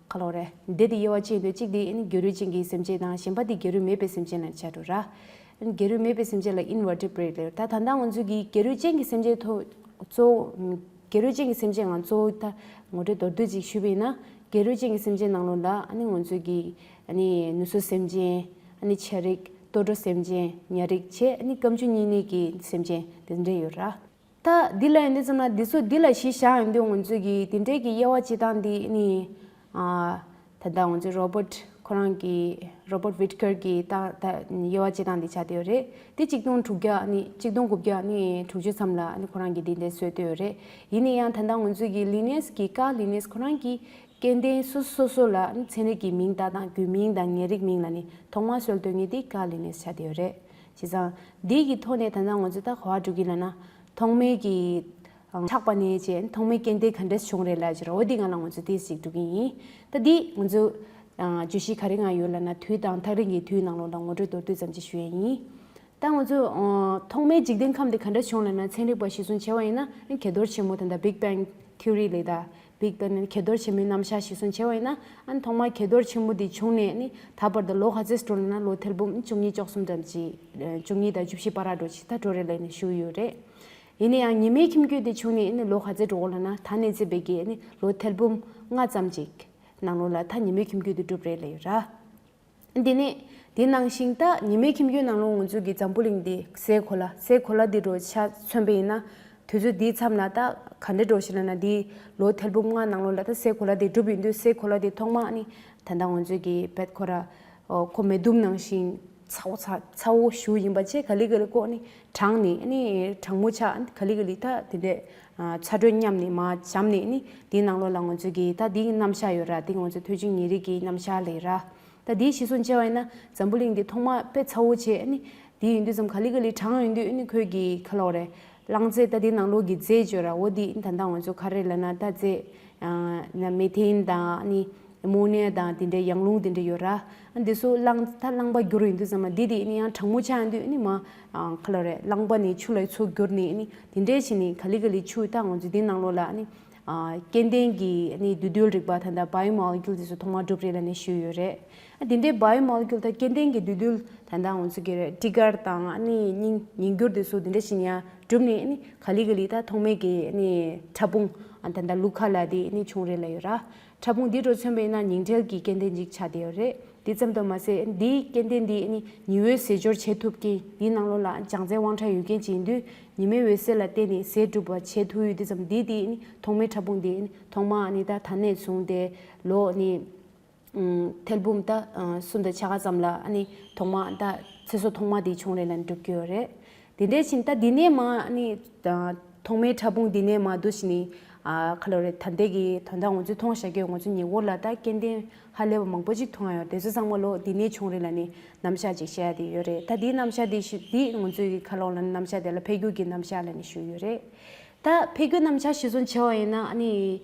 ག་ལབ་རེད། དེ་དེ་དབྱེ་བ་ཕྱེ་ཡོང་དུས་གཅིག་དེ་ཨ་ནི་སྒལ་རུས་ཅན་གྱི་སེམས་ཅན་དང་གཞན་པ་དེ་སྒལ་རུས་མེད་པའི་སེམས་ཅན་ལ་ཆགས་འགྲོ་ར། ཨ་ནི་སྒལ་རུས་མེད་པའི་སེམས་ཅན་ལ་ཨིན་ཝར་ཊི་བྷི་རེཊ་ལབ་ཡོད། ད་ད་ལྟ་ང་ཚོ་གི་སྒལ་རུས་ཅན་གྱི་སེམས་ཅན་ཐོག་གཙོ་བོ་སྒལ་རུས་ཅན་གྱི་སེམས་ཅན་ང་ཚོ་ད་ངོ་སྤྲོད་མདོར་བསྡུས་ཅིག་ཞུས་པ་ཡིན་ན། སྒལ་རུས་ཅན་གྱི་སེམས་ཅན་ནང་ལོགས་ལ་ཨ་ནི་ང་ཚོ་གི་ཨ་ནི་ནུ་གསོ་སེམས་ཅན། ཨ་ནི་ཆ་རིགས། ལྟོ་འགྲོ་སེམས་ཅན། ཉ་རིགས་བྱས་ཨ་ནི་སྐམ་ཆུ་གཉིས་སྣེ་གི་སེམས་ཅན་དེ་འདྲ་ཡོད་ར། ད་འདི་ལ་ཡིན་དུས་ཙམ་ན་འདི་ཚོ་འདི་ལ་གཞི་བཞག་ཡོང་དུས་ང་ཚོ་གི་དེ་འདྲའི་གི་དབྱེ་བ་ཕྱེ་སྟངས་འདི་ཨ་ནི་ཨ་ད་ལྟ་ང་ཚོ་རོ་བར་ཊི་ཁོ་རང་གི་རོ་བར་ཊི་ཝིཊ་ཀར་གི་ད་ད་དབྱེ་བ་ཕྱེ་སྟངས་འདི་ཆགས་བསྡད་ཡོད་རེད། དེ་གཅིག་སྟོང་དྲུག་བརྒྱ་ཨ་ནི་གཅིག་སྟོང་དགུ་བརྒྱ་ཨ་ནི་དྲུག་ཅུ་ཙམ་ལ་ཨ་ནི་ཁོ་རང་གིས་འདི་འདྲ་བཟོས་བསྡད་ཡོད་རེད། ཡིན་ན་ཡང་ད་ལྟ་ང་ཚོ་གི་ལི་ནེས་ཀྱི་ཀ་ལི་ནེས་ཁོ་རང་གི་སྐྱེ་ལྡན་སོ་སོ་སོ་ལ་ཨ་ནི་ཚན་རིག་གི་མིང་བཏགས་སྟངས། རྒྱུད་མིང་དང་ཉེ་རིགས་མིང་ལ་ནི་ཐོག་མར་གསོལ་སྡོད་མཁན་དེ་ཀ་ལི་ནེས་ཆགས་བསྡད་ཡོད་རེད། བྱས་ཙང་འདི་གི་ཐོག་ནས་ད་ལྟ་ང་ཚོ་ད་ག་པར་འགྲོ་གི་ལབ་ན། ཐོག་མའི་གི་ཆགས་པ་ནས་བྱས་ཐོག་མའི་སྐྱེ་ལྡན་ག་འདྲས་བྱུང་རེད་ལབ་ཀྱི་རེད། འོ་འདི་སྒང་ལ་ང་ཚོ་ཏོག་ཙམ་ཅིག་འགྲོ་གི་ཡིན། ད་འདི་ང་ཚོ་ཨ་བརྗོད་གཞི་ག་རེ་སྒང་ཡོད་ལབ་ན། དུས་དང་ཐག་རིང་གི་དུས་ནང་ལོགས་ལ་ངོ་སྤྲོད་མདོར་བསྡུས་ཙམ་ཅིག་ཞུ་ཡ་ཡིན། ད་ང་ཚོ་ཨ་ཐོག་མའི་འཇིག་རྟེན་ཁམས་དེ་ག་འདྲ་བྱུང་ལབ་ན། ཚན་རིག་པ་གཞིར་བཟུང་བྱས་པ་ཡིན་ན་གྱེས་རྡོར་ཆེན་མོ་ད་ལྟ་Big Bang Theory ལབ་ད་Big Bang གྱེས་རྡོར་ཆེན་མོའི་རྣམ་གཞག་གཞིར་བཟུང་བྱས་པ་ཡིན་ན། ཨ་ནི་ཐོག་མར་གྱེས་རྡོར་ཆེན་མོ་དེ་བྱུང་ནས་ཨ་ནི་ད་བར་དུ་ལོ་ག་ཚོད་འགྲོ་ལབ་ན། ལོ་ཐེར་འབུམ་བཅུ་གཉིས་བཅུ་གསུམ་ཙམ་ཅིག་བཅུ་གཉིས་དང་བཅུ་བཞི་བར་འགྲོ་ཅིག་ད་འགྲོ་རེད་ལབ་ནས་ཞུས་ཡོད་རེད། ཡིན་ན་ཡང་ཉི་མའི་ཁྱིམ་རྒྱུད་དེ་བྱུང་ནས་ཨ་ནི་ལོ་ག་ཚོད་འགྲོ་གི་ལབ་ན། ད་ནས་བརྩིས་པའི་གི་ཨ་ནི་ལོ་ཐེར་འབུམ་ལྔ་ཙམ་ཅིག་ནང་ལོགས་ལ་ད་ཉི་མའི་ཁྱིམ་རྒྱུད་དེ་གྲུབ་རེད་ལབ་ཡོད་ར། དེ་ནས་དེ་ནང་བཞིན་ད་ཉི་མའི་ཁྱིམ་རྒྱུད་ནང་ལོགས་ང་ཚོ་གི་འཛམ་བུ་གླིང་འདི་སའི་གོ་ལ། སའི་གོ་ལ་འདི་འདྲ་ཆ་མཚོན་པ་ཡིན་ན། དུས་ཚོད་འདིའི་མཚམས་ལ་ད་ག་འདྲ་འགྲོ་ཞིག་ལབ་ན། འདི་ལོ་ཐེར་འབུམ་ལྔ་ནང་ལོགས་ལ་ད་སའི་གོ་ལ་འདི་གྲུབ་ཡོང་དུས། སའི་གོ་ལ་འདི་ཐོག་མ་ཨ་ནི་ད་ལྟ་ང་ཚོ་གི་བེད་ཁོ་ར་ཨོ་ཁོ་མེ་ཟླུམ་ནང་བཞིན་ཚ་བོ་ཚ་ཚ་བོ་ཞེ་པོ་ཡིན་པ་བྱས། ག་ལེ་ག་ལེ་ཁོ་ཨ་ནི་གྲང་ནས་ཨ་ནི་གྲང་མོ་ཆགས། ག་ལེ་ག་ལེ་ད་དེ་འདྲས་ཚ་དྲོད་མཉམ་ནས་མར་འཇམ་ནས་ཨ་ནི་དེའི་ནང་ལོགས་ལ་ང་ཚོ་གི་ད་དེའི་རྣམ་གཞག་ཡོད་ར། དེ་ང་ཚོ་ཐོས་བྱུང་ཉེ་རིགས་ཀྱི་རྣམ་གཞག་ལབ་ར། ད་དེའི་གཞིར་བཟུང་བྱས་པ་ཡིན་ན་འཛམ་བུ་གླིང་འདི་ཐོག་མ་དཔེ་ཚ་བོ་བྱས། ཨ་ནི་དེ་ཡིན་དུས་ཙམ་ག་ལེ་ག་ལེ་གྲང་ཡོང་དུས་ཨ་ནི་ཁོའི་གི་ག་ལབ་དགོས་རེད། རླངས་རྫས། ད་དེའི་ནང་ལོགས་ཀྱི་རྫས་ཡོད་ར། འོ་དེ་ད་ལྟ་ང་ཚོ་ག་རེ་ལབ་ན། ད་རྫས་ཨ་ན་མེ་ཐེན་དང་ཨ་ནི་ཨ་མོ་ནི་ཡ་དང་དེ་འདྲའི་ཡང་རླུང་དེ་འདྲ་ཡོད་ར། ཨ་འདི་ཚོ་རླངས་ད་རླངས་པ་བསྒྱུར་ཡོང་དུས་ཙམ་ལ་འདི་དེ་ཨ་ནི་ཡང་གྲང་མོ་ཆགས་ཡོང་དུས་ཨ་ནི་མར་ཨ་ག་ལབ་དགོས་རེད། རླངས་པ་ནས་ཆུ་ལ་ཚུར་བསྒྱུར་ནས་ཨ་ནི་དེ་འདྲའི་བྱས་ནས་ག་ལེ་ག་ལེ་ཆུ་ད་ང་ཚོ་དེའི་ནང་ལོགས་ལ་ཨ་ནི་ཨ་སྐྱེ་ལྡན་གྱི་ཨ་ནི་འདུས་རྡུལ་རིག་པ་ད་ལྟ་བ་ཡོ་མོ་ལེ་ཀུལ་དེ་ཚོ་ཐོག་མར་གྲུབ་རེད་ལབ་ནས་ཞུས་ཡོད་རེད། ཨ་དེ་འདྲའི་བ་ཡོ་མོ་ལེ་ཀུལ་ད་སྐྱེ་ལྡན་གྱི་འདུས་རྡུལ་ད་ལྟ་ང་ཚོ་གི་རེད། ཊི་གར་དང་ཨ་ནི་རྙིང་རྙིང་འགྱུར་དེ་ཚོ་དེ་འདྲ་ཞིག་ཡང་གྲུབ་ནས་ཨ་ནི་ག་ལེ་ག་ལེ་ད་ཐོག་མའི་གི་ཨ་ནི་ཕྲ་ཕུང་ཨ་ད་ལྟ་ལུ་ཁ་ལབ་དེ་ཨ་ནི་བྱུང་རེད་ལབ་ཡོད་ར། ཕྲ་ཕུང་འདི་འདྲ་མཚོན་པ་ཡིན་ན་ཉིང་ཁྲེལ་གྱི་སྐྱེ་ལྡན་ཅིག་ཆགས་བསྡད་ཡོད་རེད། དེ་ཙམ་དུ་མ་ཟད་འདིའི་སྐྱེ་ལྡན་འདི་ཨ་ནི་ཉི་འོད་ཟེར་སྦྱོར་བྱེད་ཐུབ་མཁན། འདིའི་ནང་ལོགས་ལ་ལྗང་རྫས་དབང་ཕྲ་ཡོད་མཁན་ཅིག་ཡིན་དུས། ཉི་མའི་འོད་ཟེར་ལ་བརྟེན་ནས་ཟས་སྒྲུབ་པ་བྱེད་ཐུབ་ཡོད་དུས་ཙམ། འདི་དེ་ཨ་ནི་ཐོག་མའི་ཕྲ་ཕུང་དེ་ཨ་ནི་ཐོག་མ་ཨ་ནི་ད་ད་ནས་བཟུང་སྟེ་ལོ་ཨ་ནི་ཨམ་ཐེར་འབུམ་ད་ཨ་གསུམ་དང་ཕྱེད་ཀ་ཙམ་ལ་ཨ་ནི་ཐོག་མ་ད་ཚེ་སྲོག་ཐོག་མ་དེ་བྱུང་རེད་ལབ་ནས་སྒྲུབ་ཀྱི་ཡོད་རེད། དེ་འདྲའི་ཕྱིན་ད་འདི་ནས་མར་ཨ་ནི་ད་ཐོག་མའི་ཕྲ་ཕུང་འདི་ནས་མར་འདུག་བྱས་ནས་ ཨ་ག་ལོ་རེད། ད་ལྟའི་གི་དོན་དག་ང་ཚོས་མཐོང་བཞག་གི་ཡོད། ང་ཚོ་ཉེ་འཁོར་ལ་ད་སྐྱེ་ལྡན་ཧ་ལས་པ་མང་པོ་ཅིག་མཐོང་ཡོད། དེ་ཚོ་ཚང་མ་ལོ་འདི་ནས་བྱུང་རེད་ལབ་ནས་རྣམ་གཞག་ཅིག་བཤད་ཡ་དེ་ཡོད་རེད། ད་འདིའི་རྣམ་གཞག་འདི་ཞུ་འདི་ང་ཚོའི་གི་ག་ལོ་ལབ་ན་རྣམ་གཞག་དེ་ལ་འཕེལ་འགྱུར་གྱི་རྣམ་གཞག་ལབ་ནས་ཞུས་ཡོད་རེད། ད་འཕེལ་འགྱུར་རྣམ་གཞག་གཞིར་བཟུང་བྱས་པ་ཡིན་ན་ཨ་ནི་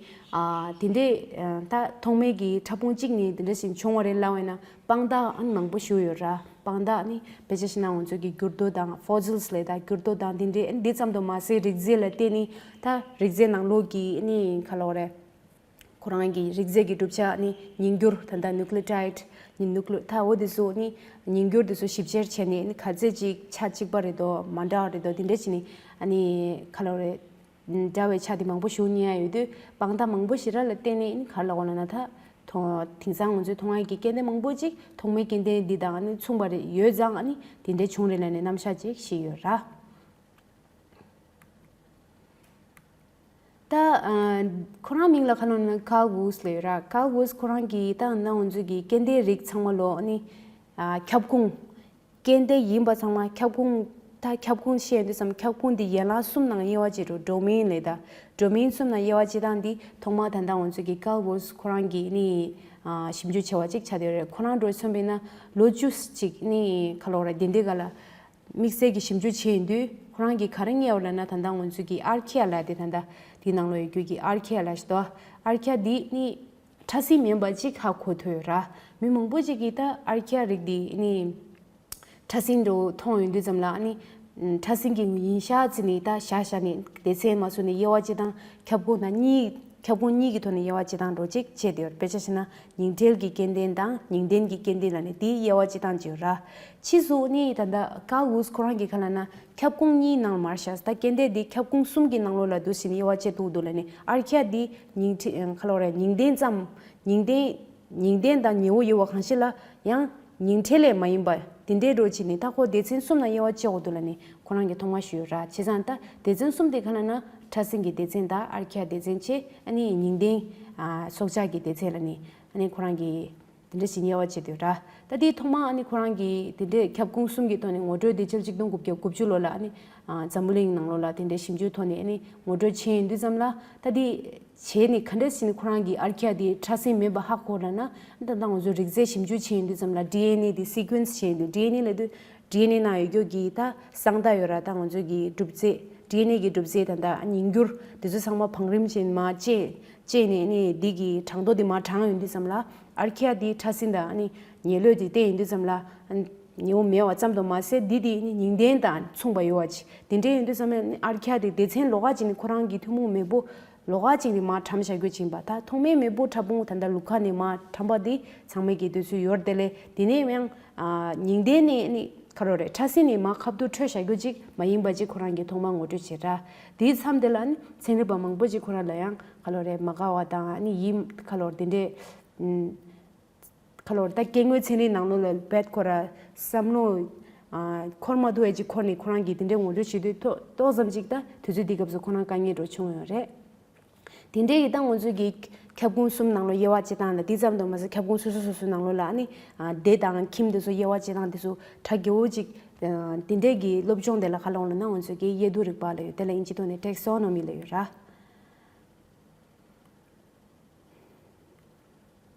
ཨ་དེ་འདྲའི་ཨ་ད་ཐོག་མའི་གི་ཕྲ་ཕུང་གཅིག་ནས་དེ་འདྲ་ཞིག་བྱུང་བ་རེད་ལབ་པ་ཡིན་ན། དཔང་རྟགས་ཨ་ནི་མང་པོ་ཞིག་ཡོད་ར། དཔང་རྟགས་ནི་དཔེ་ཆ་བཞག་ན་ང་ཚོ་གི་འགྱུར་རྡོ་དང་ཕོ་སིལ་ལབ་ད་འགྱུར་རྡོ་དང་དེ་འདྲའི་ཨ་ནི་འདི་ཙམ་དུ་མ་ཟད་རིགས་རྫས་ལ་བརྟེན་ནས། ད་རིགས་རྫས་ནང་ལོགས་ཀྱི་ཨ་ནི་ག་ལབ་དགོས་རེད། ཁོ་རང་གི་རིགས་རྫས་ཀྱི་གྲུབ་ཆ་ཨ་ནི་ཉིང་སྐྱུར་ད་ལྟ་ནིའུ་ཀི་ལི་ཡོ་ཊའིཌ་ནི་ནིའུ་ཀི་ལི་ད་འོ་དེ་ཚོ་ནི་ཉིང་སྐྱུར་དེ་ཚོ་ཞིབ་བཤེར་བྱས་ནས་ཨ་ནི་ག་ཚད་ཅིག་ཆ་གཅིག་པ་རེད་དོ་མ་འདྲ་བ་རེད་དོ་དེ་འདྲ་བྱས་ནས་ཨ་ནི་ག་ལབ་དགོས་རེད། འདྲ་བའི་ཆ་དེ་མང་པོ་ཞིག་རྙེད་ཡ་ཡོད་དུས་དཔང་རྟགས་མང་པོ་ཞིག་ར་ལ་བརྟེན་ནས་ཨ་ནི་ག་ལབ་དགོས་ལབ་ན། ད་ཐོ་དེང་སང་ང་ཚོའི་མཐོང་བ་གི་སྐྱེ་ལྡན་མང་པོ་ཅིག་ཐོག་མའི་སྐྱེ་ལྡན་འདི་དང་ཨ་ནི་མཚུངས་པ་རེད་ཡོད་ཙང་ཨ་ནི་དེ་འདྲའི་བྱུང་རེད་ལབ་ནས་རྣམ་གཞག་ཅིག་བཤད་ཡོད་ར། ད་ཨ་ཁོ་རང་མིང་ལ་ག་ལབ་ན་ཀཱརལ་ཝུས་ལབ་ཡོད་ར། ཀཱརལ་ཝུས་ཁོ་རང་གིས་ད་ནང་ང་ཚོའི་གི་སྐྱེ་ལྡན་རིགས་ཚང་མ་ལོ་ཨ་ནི་ཨ་ཁྱབ་ཁོངས། སྐྱེ་ལྡན་ཡིན་པ་ཚང་མ་ཁྱབ་ཁོངས། ད་ཁྱབ་ཁོངས་བཤད་དུས་ཙམ་ཁྱབ་ཁོངས་འདི་ཡན་ལག་གསུམ་ནང་དབྱེ་བ་ཕྱེ་འགྲོ། ཌོ་མེན་ལབ་ད་ཌོ་མེན་གསུམ་ནང་དབྱེ་བ་ཕྱེ་སྟངས་འདི་ཐོག་མ་ད་ལྟ་ང་ཚོ་གི་ཀཱརལ་ཝུས་ཁོ་རང་གིས་ནི་ཨ་ཞིབ་འཇུག་བྱས་པ་ཅིག་ཆགས་བསྡད་ཡོད་རེད། ཁོ་རང་འདྲ་མཚོན་པ་ཡིན་ན་ལོ་བཅུ་ཅིག་ནི་ག་ལབ་དགོས་རེད། དེ་འདྲའི་སྒང་ལ་དམིགས་བསལ་གྱི་ཞིབ་འཇུག་བྱས་ཡོང་དུས་ཁོ་རང་གིས་ག་རེ་རྙེད་པ་ལབ་ན། ད་ལྟ་ང་ཚོ་གི་ཨར་ཁི་ཡ་ལབ་དེ་ད་ལྟ་དེའི་ནང་ལོགས་ཡོད་རྒྱུ་གི་ཨར་ཁི་ཡ་ལབ་ཞིག་འདུག་ཨར་ཁི་ཡ་འདི་ནི་ཕྲ་སྲིན་མིན་པ་ཅིག་ཧ་གོ་ཐུབ་ཡོད་ར། མི་མང་པོ་ཅིག་གིས་ད་ཨར་ཁི་ཡ་རིགས་འདི་ནི་ཕྲ་སྲིན་འདྲ་མཐོང་ཡོང་དུས་ཙམ་ལ་ཨ་ནི་ཕྲ་སྲིན་གྱི་ཡིན་ཤག་ཟེར་ནས་ད་བཞག་བཞག་ནས་སྡེ་ཚན་མ་བཟོས་ནས་དབྱེ་བ་ཕྱེ་སྟངས་ཁྱབ་ཁོངས་དང་གཉིས། ཁྱབ་ཁོངས་གཉིས་ཀྱི་ཐོག་ནས་དབྱེ་བ་ཕྱེ་སྟངས་འདྲ་ཅིག་བྱས་ཏེ་ཡོད། དཔེ་ཆ་བཞག་ན་ཉིང་ཁྲེལ་གྱི་སྐྱེ་ལྡན་དང་ཉིང་ལྡན་གྱི་སྐྱེ་ལྡན་ལབ་ནས་དེའི་དབྱེ་བ་ཕྱེ་སྟངས་ཅིག་ཡོད་ར། ཕྱིས་སུ་ནི་ད་ལྟ་ཀཱརལ་ཝུས་ཁོ་རང་གིས་ག་ལབ་ན་ཁྱབ་ཁོངས་གཉིས་ནང་མར་བཞག་ད་སྐྱེ་ལྡན་འདི་ཁྱབ་ཁོངས་གསུམ་གྱི་ནང་ལོགས་ལ་འདུ་ཟེར་ནས་དབྱེ་བ་ཕྱེ་ཐུབ་འདུག་ལབ་ནས། ཨར་ཁི་ཡ་འདི་ཉིང་ཁྲེལ་ག་ལབ་དགོས་རེད། ཉིང་ལྡན་ཙམ། ཉིང་ལྡན། ཉིང་ལྡན་དང་ཉེ་བོ་ཡོད་པ་གང་ཞིག་ལ་ཡང་ཉིང་ཁྲེལ་ལས་མ་ཡིན་པ་དེ་འདྲའི་འདྲ་བྱས་ནས་ད་ཁོ་སྡེ་ཚན་གསུམ་ནང་དབྱེ་བ་ཕྱེ་དགོས་འདུག་ལབ་ནས་ཁོ་རང་གིས་མཐོང་བ་ཞུས་ཡོད་ར། བྱས་ཙང་ད་སྡེ་ཚན་གསུམ་དེ་ག་ལབ་ན་ཕྲ་སྲིན་གྱི་སྡེ་ཚན་དང་ཨར་ཁི་ཡ་སྡེ་ཚན་བྱས། ཨ་ནི་ཉིང་ལྡན་ཨ་སྲོག་ཆགས་ཀྱི་སྡེ་ཚན་ལབ་ནས་ཨ་ནི་ཁོ་རང་གིས་དེ་འདྲ་ཞིག་དབྱེ་བ་ཕྱེ་དུས་ར། ད་དེའི་ཐོག་མ་ཨ་ནི་ཁོ་རང་གིས་དེ་འདྲའི་ཁྱབ་ཁོངས་གསུམ་གྱི་ཐོག་ནས་ངོ་སྤྲོད་དེ་ཕྱི་ལོ་ཆིག་སྟོང་དགུ་བརྒྱ་དགུ་བཅུ་ལོ་ལ་ཨ་ནི་ཨ་འཛམ་བུ་གླིང་ནང་ལོགས་ལ་དེ་འདྲའི་ཞིབ་འཇུག་ཐོག་ནས་ཨ་ནི་ངོ་སྤྲོད་བྱས་ཡོང་དུས་ཙམ་ལ། ད་དེ་བྱས་ནས་ག་འདྲ་ཞིག་ནས་ཁོ་རང་གིས་ཨར་ཁི་ཡ་དེ་ཕྲ་སྲིན་མིན་པ་ཧ་གོ་ལབ་ན། ད་ལྟ་ང་ཚོ་རིགས་རྫས་ཞིབ་འཇུག་བྱས་ཡོང་དུས་ཙམ་ལ་ཌི་ཨེན་ཨེ་དེ་སི་ཀུན་སི་བྱས་ཡོང་དུས། ཌི་ཨེན་ཨེ་ལབ་དུས་ཌི་ཨེན་ཨེ་ནང་ཡོད་རྒྱུ་གི་ད་གསང་རྟགས་ཡོད་ར། ད་ང་ཚོ་གི་གྲུབ་རྫས་ཌི་ཨེན་ཨེ་གི་གྲུབ་རྫས་ད་ད་ཉིང་སྐྱུར་དེ་ཚོ་ཚང་མ་བང་རིམ་བྱས་ནས་མར་བཅད་བཅད་ནས་ནི་འདི་གི་གྲངས་ཐོ་དེ་མར་བགྲངས་ཡོང་དུས་ཙམ་ལ་ཨར་ཁི་ཡ་དེ་ཕྲ་སྲིན་དང་ནི་ཉེ་ལོས་དེ་བལྟས་ཡོང་དུས་ཙམ་ལ་ཉེ་བོ་མེད་པ་ཙམ་དུ་མ་ཟད་འདི་དེ་ནི་ཉིང་ལྡན་དང་མཚུངས་པ་ཡོད་པ་ཅིག་དེ་འདྲ་ཡོང་དུས་ཙམ་ལ་ནི་ཨར་ཁི་ཡ་དེ་སྡེ་ཚན་ལོགས་ཀ་ཅིག་ནི་ཁོ་རང་གི་ཐུན་མོང་མེས་པོ་ལོགས་ཀ་ཅིག་ནས་མར་བཀྲམ་བཞག་རྒྱུ་ཅིག་ཡིན་པ། ད་ཐོག་མའི་མེས་པོ་ཕྲ་ཕུང་ད་ལྟ་ལུ་ཁ་ནས་མར་བཀྲམ་པ་འདི་ཚང་མས་ཀྱི་དུས་ཚོད་ཡོད་རེད་དེ་ལས། དེ་ནས་ཡང་ཨ་ཉིང་ལྡན་ནས་ནི་ག་རེ་རེད། ཕྲ་སྲིན་ནས་མར་ཁ་ཐུག་འཕྲོད་བཞག་རྒྱུ་ཅིག་མ་ཡིན་པ་ཅིག་ཁོ་རང་གིས་ཐོག་མར་ངོ་སྤྲོད་བྱས་ར། དེའི་མཚམས་དེ་ལ་ནི་ཚན་རིག་པ་མང་པོ་ཅིག་ཁོ་རང་ལ་ཡང་ག་རེ་རེད། མ་དགའ་བ་དང་ནི་ཡིད་ག་རེ་རེད། དེ་འདྲས་ཨུམ། ག་རེ་རེད། ད་སྐྱེ་དངོས་ཚན་རིག་ནང་ལོགས་ལ་རྦད་ཁོ་ར་བསམ་བློ་ཨ་འཁོར་མ་ཐུབ་པ་ཅིག་འཁོར་ནས་ཁོ་རང་གིས་དེ་འདྲའི་ངོ་སྤྲོད་བྱེད་དུས་ཏོག་ཏོག་ཙམ་ཅིག་ད་དུས་ཚོད་འདི་སྐབས་སུ་ཁོ་རང་དཀའ་ངལ་འདྲ་བྱུང་ཡོད་རེད། དེ་འདྲའི་གི་ད་ང་ཚོའི་གི་ཁྱབ་ཁོངས་གསུམ་ནང་ལོགས་དབྱེ་བ་ཕྱེ་སྟངས་ལ་འདི་ཙམ་དུ་མ་ཟད་ཁྱབ་ཁོངས་སོ་སོ་སོ་སོའི་ནང་ལོགས་ལ་ཨ་ནི་ཨ་སྡེ་དང་ཁྱིམ་དེ་ཚོ་དབྱེ་བ་ཕྱེ་སྟངས་དེ་ཚོ་གྲ་རྒྱས་པོ་ཅིག་ཨ་དེ་འདྲའི་གི་སློབ་སྦྱོང་དེ་ལ་ག་རེ་ལབ་ན་ང་ཚོའི་གི་དབྱེ་བསྡུ་རིག་པ་ལབ་ཡོད། དེ་ལ་དབྱིན་ཇིའི་ཐོག་ནས་ཊེག་སོ་ནོ་མི་ལབ་ཡོད་ར།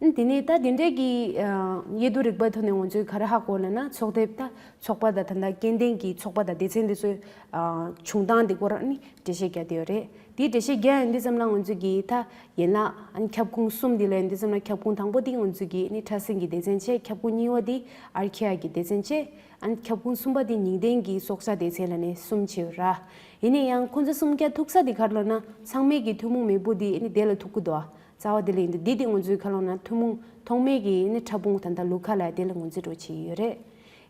ཨ་དེ་ནས་ད་དེ་འདྲའི་གི་ཨ་དབྱེ་བསྡུ་རིག་པའི་ཐོག་ནས་ང་ཚོས་ག་རེ་ཧ་གོ་ལབ་ན་ཚོགས་སྡེ་ད་ཚོགས་པ་དང་ད་ལྟ་སྐྱེ་ལྡན་གྱི་ཚོགས་པ་དང་སྡེ་ཚན་དེ་ཚོའི་ཨ་བྱུང་སྟངས་དེ་སྐོར་ཨ་ནི་འགྲེལ་བཤད་རྒྱག་བསྡད་ཡོད་རེད། དེའི་འགྲེལ་བཤད་རྒྱག་ཡོང་དུས་ཙམ་ལ་ང་ཚོས་གི་ད་ཡན་ལག་ཨ་ནི་ཁྱབ་ཁོངས་གསུམ་དེ་ལ་ཡོང་དུས་ཙམ་ལ་ཁྱབ་ཁོངས་དང་པོ་དེ་ང་ཚོས་གི་ཨ་ནི་ཕྲ་སྲིན་གྱི་སྡེ་ཚན་བྱས། ཁྱབ་ཁོངས་གཉིས་པ་དེ་ཨར་ཁི་ཡ་གི་སྡེ་ཚན་བྱས། ཨ་ནི་ཁྱབ་ཁོངས་གསུམ་པ་དེ་ཉིང་ལྡན་གྱི་སྲོག་ཆགས་སྡེ་ཚན་ལབ་ནས་གསུམ་བྱས་ཡོད་ར། ཡིན་ན་ཡང་ཁོང་ཚོ་གསུམ་ཀ་ཐུག་ས་དེ་ག་རེ་ལབ་ན་ཚང་མས་ཀྱི་ཐུན་མོང་མེས་པོ་དེ་ཨ་ནི་དེ་ལ་ཐུག་གི་འདུག་རྩ་བ་དེ་ལ་ཡིན་དུས་འདི་དེ་ང་ཚོའི་ག་རེ་ལབ་ན་ཐུན་མོང་ཐོག་མའི་གི་ཨ་ནི་ཕྲ་ཕུང་ད་ལྟ་ལུ་ཁ་ལབ་དེ་ལ་ངོས་འཛིན་འདྲ་བྱེད་ཀྱི་ཡོད་རེད།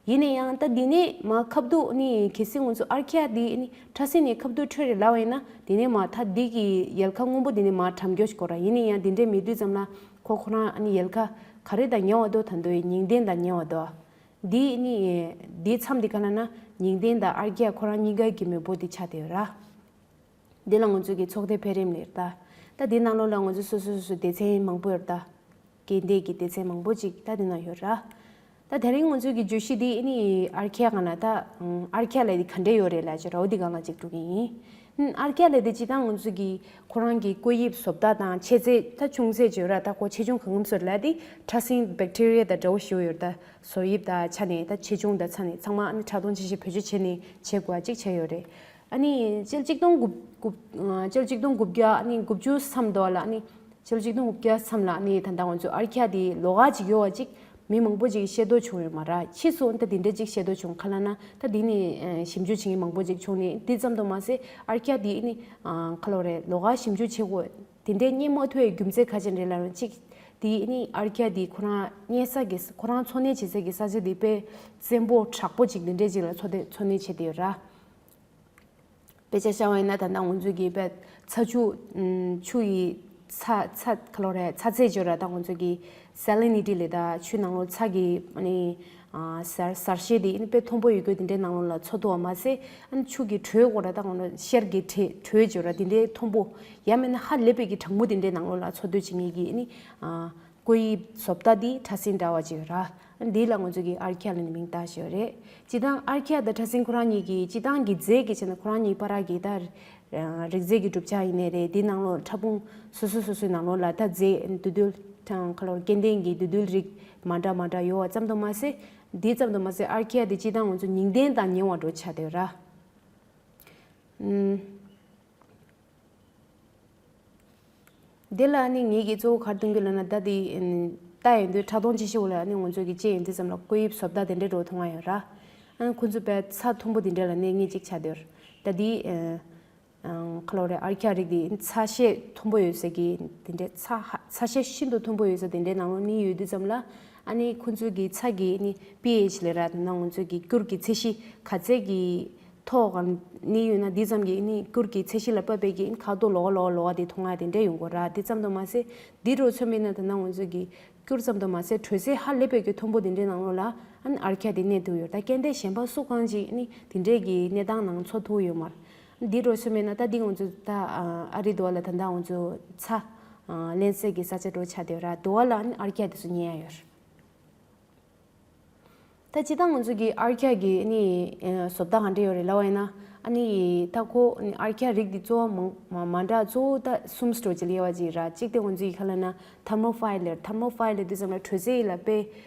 ཡིན་ན་ཡང་ད་འདི་ནས་མར་ཁ་ཐུག་ཨ་ནི་གལ་སྲིད་ང་ཚོ་ཨར་ཁི་ཡ་དེ་ཨ་ནི་ཕྲ་སྲིན་ནས་ཁ་ཐུག་འཕྲོས་རེད་ལབ་པ་ཡིན་ན། དེ་ནས་མར་ད་འདི་གི་ཡལ་ག་སྔོན་པོ་དེ་ནས་མར་གྲམ་རྒྱུ་ཞིག་དགོས་ར། ཡིན་ན་ཡང་དེ་འདྲས་མེད་དུས་ཙམ་ལ་ཁོ་ཁོ་རང་ཨ་ནི་ཡལ་ག་ག་རེ་དང་ཉེ་བ་འདུག་ད་དུང་ཉིང་ལྡན་དང་ཉེ་བ་འདུག་འདི་ནི་འདིའི་མཚམས་འདི་ག་ལབ་ན་ཉིང་ལྡན་དང་ཨར་ཁི་ཡ་ཁོ་རང་གཉིས་ཀ་གི་མེས་པོ་འདི་ཆགས་བསྡད་ཡོད་ར། འདི་ལ་ང་ཚོ་གི་ཚོགས་སྡེ་འཕེལ་རིམ་ལབ་ཡོད་ར། ད་འདི་ནང་ལོགས་ལ་ང་ཚོ་སོ་སོ་སོ་སོའི་སྡེ་ཚན་མང་པོ་ཡོད་ར། ད་སྐྱེ་ལྡན་གྱི་སྡེ་ཚན་མང་པོ་ཅིག་ད་འདི་ན་ཡོད་ར། ད་དེ་རིང་ང་ཚོ་གི་བརྗོད་གཞི་འདི་ནི་ཨར་ཁི་ཡ་ག་ན་ད་ཨར་ཁི་ཡ་ལབ་འདི་ག་འདྲས་ཡོད་རེད་ལབ་ཅིག་ར། འོ་འདི་སྒང་ལ་ཅིག་འགྲོ་གི་ཡིན། ཨར་ཁི་ཡ་ལབ་དེ་སྤྱིར་བཏང་ང་ཚོ་གི་ཁོ་རང་གི་བཀོད་དབྱིབས་བཟོ་ལྟ་དང་ཆེ་ཚད་ད་ཆུང་ཚད་བརྗོད་ར། ད་ཁོ་ཆེ་ཆུང་གང་འཚམ་བཟོ་ལ་དེ་ཕྲ་སྲིན་བེག་ཊི་རི་ཡ་དང་འདྲ་བོ་ཞིག་ཡོད་ར། ད་བཟོ་དབྱིབས་དང་ཆ་ནས་ད་ཆེ་ཆུང་དང་ཆ་ནས་ཚང་མ་ཨ་ནི་ཕྲ་མཐོང་ཆེ་ཆེ་བེད་སྤྱོད་བྱས་ནས་བྱེད་དགོས་པ་ཅིག་བྱས་ཡོད་རེད། ཨ་ནི་སྤྱི་ལོ་གཅིག་སྟོང་དགུ་དགུ་སྤྱི་ལོ་གཅིག་སྟོང་དགུ་བརྒྱ་ཨ་ནི་དགུ་བཅུ་མཚམས་དོ་ལ། ཨ་ནི་སྤྱི་ལོ་གཅིག་སྟོང་དགུ་བརྒྱ་མཚམས་ལ་ཨ་ནི་ད་ལྟ་ང་ཚོ་ཨར་ཁི་ཡ་དེ་ལོགས་ཀ་ཅིག་ཡོད་པ་ཅིག་མི་མང་པོ་ཅིག་ཤེས་རྟོགས་བྱུང་ཡོད་མ་རེད། ཕྱིས་སུ་ད་དེ་འདྲ་ཅིག་ཤེས་རྟོགས་བྱུང་། ག་ལབ་ན་ད་དེ་ནས་ཞིབ་འཇུག་བྱེད་མཁན་མང་པོ་ཅིག་བྱུང་ནས། དེ་ཙམ་དུ་མ་ཟད་ཨར་ཁི་ཡ་དེ་ནི་ག་ལབ་རེད། ལོགས་ཀ་ཞིབ་འཇུག་བྱེད་དགོས་དེ་འདྲའི་རྙེད་མ་ཐུབ་པའི་རྒྱུ་མཚན་ག་ཅི་རེད་ལབ་ན། གཅིག་དེ་ནི་ཨར་ཁི་ཡ་དེ་ཁོ་རང་གནས་ས་གི་ཁོ་རང་འཚོ་གནས་བྱེད་ས་གི་ས་ཆ་དེ་དཔེ་བཙན་པོ་དྲག་པོ་ཅིག་དེ་འདྲའི་ཅིག་ལ་འཚོ་སྡོད་འཚོ་གནས་བྱེད་བསྡད་ཡོད་ར། དཔེ་ཆ་བཞག་པ་ཡིན་ན་ད་ལྟ་ང་ཚོ་གི་དཔེ་ཚ་ཆུ་ཆུ་ཡི་ཚ་ཚ་ག་ལབ་རེད། ཚ་ཚད་བརྗོད་ར། ད་ང་ཚོ་གི་སེ་ལི་ནི་ཊི་ལབ་ད་ཆུ་ནང་ལོགས་ཚྭ་གི་ཨ་ནི་ཨ་གཟར་གཟར་ཤད་དེ་ཨ་ནི་དཔེ་མཐོན་པོ་ཡོད་རྒྱུ་དེ་འདྲའི་ནང་ལོགས་ལ་འཚོ་ཐུབ་པ་མ་ཟད། ཨ་ནི་ཆུ་གི་དྲོད་དགོས་ར། ད་ང་ཚོ་ཤར་གྱི་དྲོད་དྲོད་བརྗོད་ར། དེ་འདྲའི་མཐོན་པོ་ཡང་མིན་ན་ཧ་ལས་པའི་གི་གྲང་མོ་དེ་འདྲའི་ནང་ལོགས་ལ་འཚོ་སྡོད་བྱེད་མཁན་གྱི་ཨ་ནི་ཨ། བཀོད་དབྱིབས་བཟོ་ལྟ་འདི་ཕྲ་སྲིན་འདྲ་བ་ཅིག་ཡོད་ར། འདི་ལ་ང་ཚོ་གིས་ཨར་ཁི་ཡ་ལབ་ནས་མིང་བཏགས་བཞག་ཡོད་རེད། སྤྱིར་བཏང་ཨར་ཁི་ཡ་དང་ཕྲ་སྲིན་ཁོ་རང་གཉིས་ཀྱི་སྤྱིར་བཏང་གི་རྫས་ཀྱི་ཆ་ནས་ཁོ་རང་གཉིས་བར་གྱི་ད་རིགས་རྫས་ཀྱི་གྲུབ་ཆ་ཡིན་ནའི་རེད། འདི་ནང་ལོགས་ཕྲ་ཕུང་སོ་སོ་སོ་སོའི་ནང་ལོགས་ལ་ད་རྫས་འདུས་རྡུལ་དང་ག་ལབ་སྐྱེ་ལྡན་གྱི་འདུས་རྡུལ་རིགས་མ་འདྲ་མ་འདྲ་ཡོད་པ་ཙམ་དུ་མ་ཟད། འདི་ཙམ་དུ་མ་ཟད་ཨར་ཁི་ཡ་དེ་སྤྱིར་བཏང་ང་ཚོ་ཉིང་ལྡན་དང་ཉེ་བ་འདྲ་ཆགས་བསྡད་ཡོད་ར། ཨུམ། འདི་ལ་ནི་ངེད་ཀྱིས་གཙོ་བོ་ག་རེ་སྟོན་གྱི་ལབ་ན། ད་འདི་ལྟ་ཡོང་དུས་ཕྲ་མཐོང་ཆེ་ཤོས་ལ་ནི་ང་ཚོ་གི་ཅི་ཡིན་དུས་ཙམ་ལ་བཀོད་དབྱིབས་བཟོ་ལྟ་དེ་འདྲའི་འདྲ་མཐོང་ཡ་ཡོད་ར། ཨ་ཁོ་ཚོ་དཔེ་ཚྭ་མཐོན་པོ་དེ་འདྲ་ལ་གནས་མཁན་ཅིག་ཆགས་བསྡད་ཡོད་ར། ད་འདི་ཨ་ག་ལབ་རེད། ཨར་ཁི་ཡ་རིགས་འདི་ཚྭ་ཤས་མཐོན་པོ་ཡོད་ས་གི་དེ་འདྲའི་ཚྭ་ཧ་ཚྭ་ཤས་ཤིན་ཏུ་མཐོན་པོ་ཡོད་ས་དེ་འདྲའི་ནང་ལོགས་གནས་ཡོད་དུས་ཙམ་ལ། ཨ་ནི་ཁོ་ཚོ་གི་ཚྭ་གི་ནི་པི་ཨེཆ་ལབ་ར། དེ་ནང་ང་ཚོ་གི་སྐྱུར་གྱི་ཚད་གཞི་ག་ཚད་ཀྱི་ཐོག་ག་གནས་ཡོད་ན་འདི་ཙམ་གྱི་ནི་སྐྱུར་གྱི་ཚད་གཞི་ལ་བབས་པའི་གི་ནི་ཁ་དོག་ལོགས་ཀ་ལོགས་ཀ་ལོགས་ཀ་དེ་མཐོང་ཡ་དེ་འདྲ་ཡོང་གི་ཡོད་ར། དེ་ཙམ་དུ་མ་ཟད་འདི་འདྲ་མཚོན་པ་ཡིན་ན་དེ་ནང་ང་ཚོ་གི་སྐྱུར་ཙམ་དུ་མ་ཟད་དྲོད་ཚད་ཧ་ལས་པའི་གི་མཐོན་པོ་དེ་འདྲའི་ནང་ལོགས་ལ་ཨ་ནི་ཨར་ཁི་ཡ་དེ་གནས་ཐུབ་ཡོད་ར། ད་སྐྱེ་ལྡན་གཞན་པ་སུ་གང་ཅིག་ནི་དེ་འདྲའི་གི་གནས་སྟངས་ནང་འཚོ་ཐུབ་ཡོད་མ་རེད། འདི་འདྲ་མཚོན་པ་ཡིན་ན་ད་འདི་ང་ཚོ་ད་ཨ་རི་འདྲ་བ་ལ་ད་ལྟ་ང་ཚོ་ཚྭ་ལེན་སའི་གི་ས་ཆ་འདྲ་ཆགས་བསྡད་ཡོད་ར། འདི་བ་ལ་ཨ་ནི་ཨར་ཁི་ཡ་དེ་ཚོ་རྙེད་ཡ་ཡོད་ར། ད་སྤྱིར་བཏང་ང་ཚོ་གི་ཨར་ཁི་ཡ་གི་ནི་ཨ་བཟོ་ལྟ་ག་འདྲ་ཡོད་རེད་ལབ་པ་ཡིན་ན། ཨ་ནི་ད་ཁོ་ནི་ཨར་ཁི་ཡ་རིགས་འདི་གཙོ་བོ་མང་མ་མ་འདྲ། གཙོ་བོ་ད་གསུམ་སྤྲོ་ཅི་ལབ་པ་ཅིག་ར། གཅིག་དེ་ང་ཚོ་གི་ག་ལབ་ན་ཐར་མོ་ཕའི་ལེར། ཐར་མོ་ཕའི་ལེར་དུས་ཙམ་ལ་དྲོད་ཚད་ལ་དཔེ་